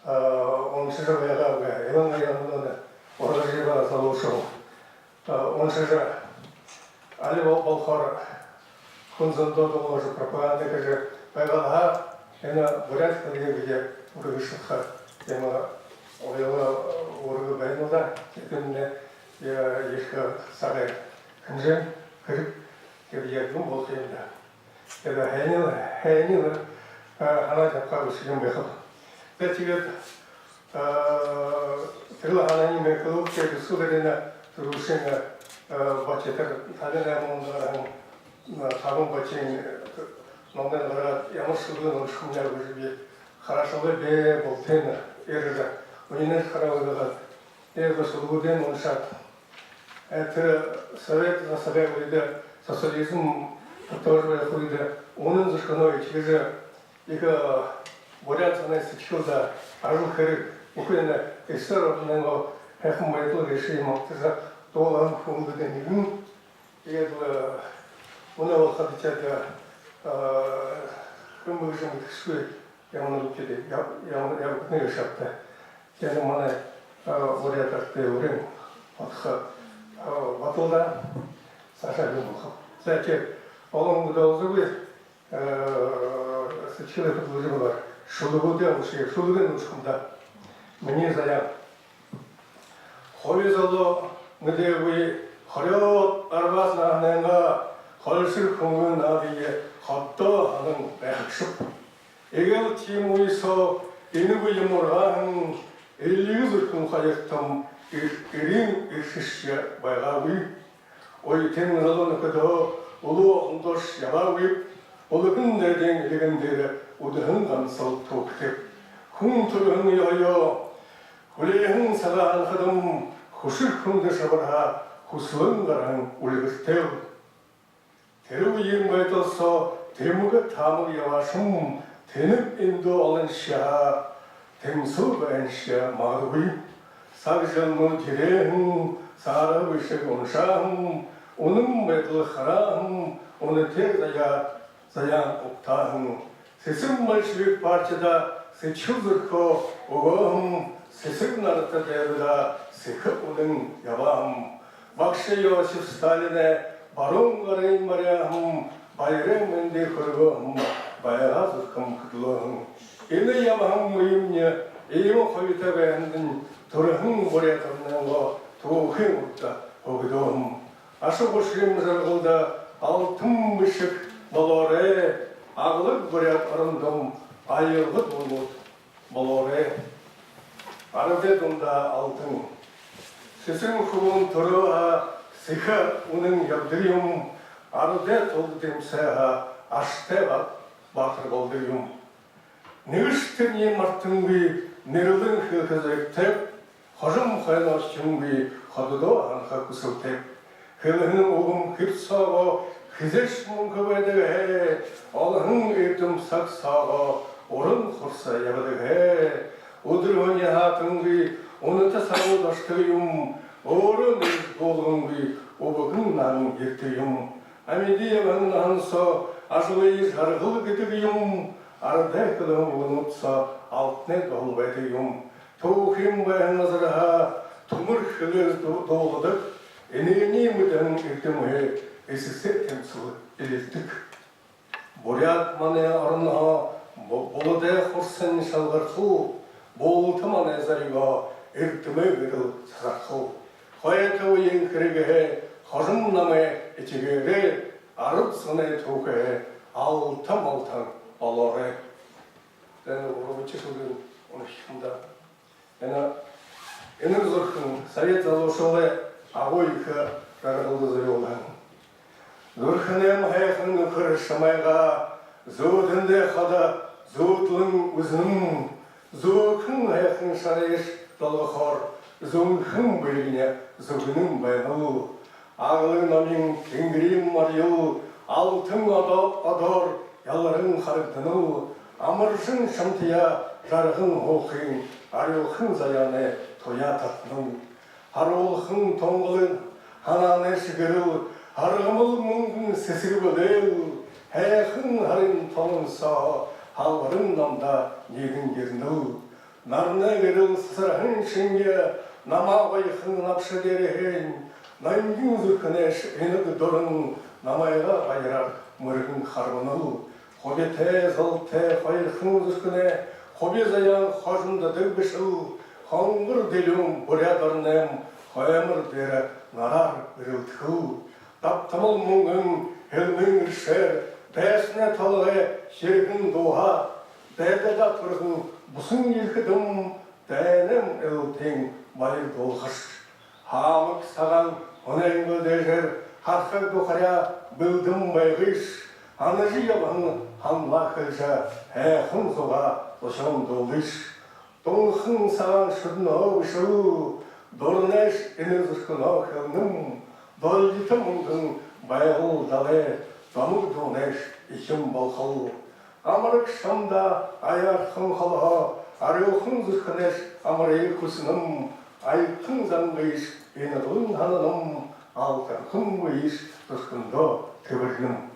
э, уншажа байгаа гээ. Илангаяа мүнөө ургажа байгаа залуушуул, э, уншажа, али бол-, болохоор хүн зондо дуулажа, пропаганда хэжэ байгаа һаа, энэ буряад хэлэеэ бидэ үргэжэ шадаха, тиимэ уялга, э, үргэн байна даа. Тиихэдэмни, э, ехэ сагай хэмжээн хэрэг, тиигээд ябуулха юм даа. Тиигээд һайниил, һайниил, э, һанаад ябахаа бэшэ юм байха. Тиигээд, э, тэрэл һананиинь байхал, тиигээд Бэшүүн Доржо түрүүшын, э, Бачатар, табин найман ондо гараһан, э, табан Бачын, э, номнай гараад, ямар шүлэг уншахамни гэжэ би хараашалби, бултыень ерээд, үнинэй хараа байгаа. Тиигээд шүлэгүүдыень уншаад, э, тэрэ совет, совет үедэ, социализм тоже байха үедэ үнэн зүрхэнһөө иигэжэ ехэ, э, буряад зоной сэдьхэл даа, ажал хэрэг, бүхы энэ СССР орнойнгоо һайхан байдал гээшые магтажа дуулаһан хүнүүдэй нэгэн. Тиигээд лэ, э, мүнөө болоходо тэдэ, э, хэн бэ гэжэ мэдэхэгүй, ямар нэгэн, яб-, ямар, ябагдангүй гээшэ ааб даа. Тиигээд манай, э, буряад арадай үрэн бодохо, э, бодолдоо саашаа хэн болохо. За, тиигээд олон үгэ олзогүй, э, сэдьхэлээ хүдэлгэжэ байгаа. Шүлэгүүдээ уншая, шүлэгынь уншахам даа. Минии заяан. Хуби залуу мэдээгүй, хорёод арбаад наһанайнгаа холишор хүнгэн наадые ходдоо һанан байхагшаб. Эгээл тиимэ үе соо энэ үе моргоһон, эльгэ зүрхэн хоёртом эр-, эрын эршэшье байгаагүй. Ой, тиимэ залуу нүхэдөө үлүү ондоош ябаагүйб, үлгэн дайдын элгэн дээрэ үдэһэн гансал түүхэтэйб. Хүн түрэһэн ёһоёо хүлеэһэн сагаа һанахадам, хүшэр хүндэ шабарһаа хүсэлэн гараһан үльгэртэйб. Тэрэ үеын байдал соо тэмэг тамаг ябаашам, тэнэг эндүү олоншье һаа, тэмсэл байһаншье магадгүй. Саг жэлнүүд ерээ һэн, саарһа бэшэг уншаа һэн, үнэн байдал хараа һэн, үнэтэй заяа, заяан угтаа һэн. Сэсэн большевик партида сэдьхэл зүрхөө үгөө һэн, сэсэг нарата дайдада сэхэ үдэн ябаа һэн. Багша Иосиф Сталинай баруун гарынь баряа һэн, баярай мэндэ хүргөө һэн, байгаа зүрхэм хүдэлөө һэн. Энэ ябаһан үемни иимэ хубитай байһандань, түрэһэн буряад оронойнгоо түүхын урда һүгэдөө һэн. Аша гушамни жаргалда алтан бэшэг болоорой, аглаг буряад орондом аялга дуунууд болоорой. Арадай дунда алтан. Сэсэн хүбүүн түрөө һаа, сэхэ үнэн ябадаг юм, арадай тулда дэмсээ һаа, ашатай ба-, баатар болодог юм. Нэгэшье тэрэниие мартангүй, нэрлэн хэлэхэ зоригтойб, хожом хойноо шэнгүй, хододоо һанаха хүсэлтэйб. Хэлэһэн үгэм хэб соогоо хэзээшье мүнхэ байдаг һаа, олоһон эрдэм саг соогоо уран хурса ябадаг һаа. Үдэр һүни һаатангүй, үнэтэ сагууд ошодог юм, өөрөө нэгэшье дуулгангүй, үбгэн наһан ерэдэг юм. Амиды ябаһан наһан соо ажалай жаргал гэдэг юм, арадай хэлэһэн үгэнүүд соо алтанай дуһал байдаг юм. Түүхын байһан газарһаа түмэр хэлээр ду-, дууладаг, энээниие мэдэһэн эрдэмһээ эсэсэй тэмсэл элилдэг. Буряад манай оронһоо бу-, буладай хурсань шалгархал, булта манай зоригоо эрдэмэй гэрэл сасархал. Хойто үеын хэрэгһээ хожом намай этигээрэй, арад зоной түүхэһээ алтан малтан болоорой. Тиигээд гурбадахи шүлэг уншахам даа. Энэ, энэ зүрхэн совет залуушуулай агуу ехэ жаргалда зорюулһан. Зүрхэнэйм һайхан нүхэр шамайгаа зүүдэндээ ходо зүүдэлэн үзэнэм. Зүүхэн һайхан шарайш долгохоор зүнхэн бэлигни зүгэнэн байнал. Аглаг номин тэнгэриин морёл алтан одо-, одоор яларан харагданал. Амаршан шамтаяа жарган һуухын арюухан заяанай туяа татанал. Харуулхан тунгалаг һанаанайш гэрэл, харгамал мүнгэн сэсэг бэлээл, һайхан һарын толон соо һалбаран намда ниидэн ерэнэл. Наранай гэрэл сасарһан шэнги намаа гоёхон набша дээрэһээнь, нангин зүрхэнэйш энэд дуран намайгаа баяраар мэргэн харбанал. Хубитай, золтой, хоёрхон зүрхэнэй хуби заяан хожомдодог бэшэл, хонгор дэлюун буряад оронойм хоймор дээрэ нараар гэрэлтэхэл. Дабтамал мүнгэн һэлмын эршээр дайсанай толгой шэргэн дууһаа, дайдадаа түрэһэн бусан ерэхэдэм, дайнайм элтын баяр дуулахаш. Һамаг сагаан һүнэйнгөө дээжээр харахаг духаряа бэлдэн байгыш. Һанажа ябаһан һанлаа хэлэжэ, һайхан зугаа зошоон дуулыш. Дунхан сагаан шүдэнһөө бэшэл, дуранайш энэ зүрхэнһөө хэлэнэм. Долгито мүнгэн Байгал далай домог дуунайш эхин болохол. Амараг шамда аяархан холоһоо Арюухан зүрхэнһөө амарые хүсэнэм, аятан зангыеш энэгэлэн һананам, алтархан үеыеш зүрхэндөө тэбэринэм.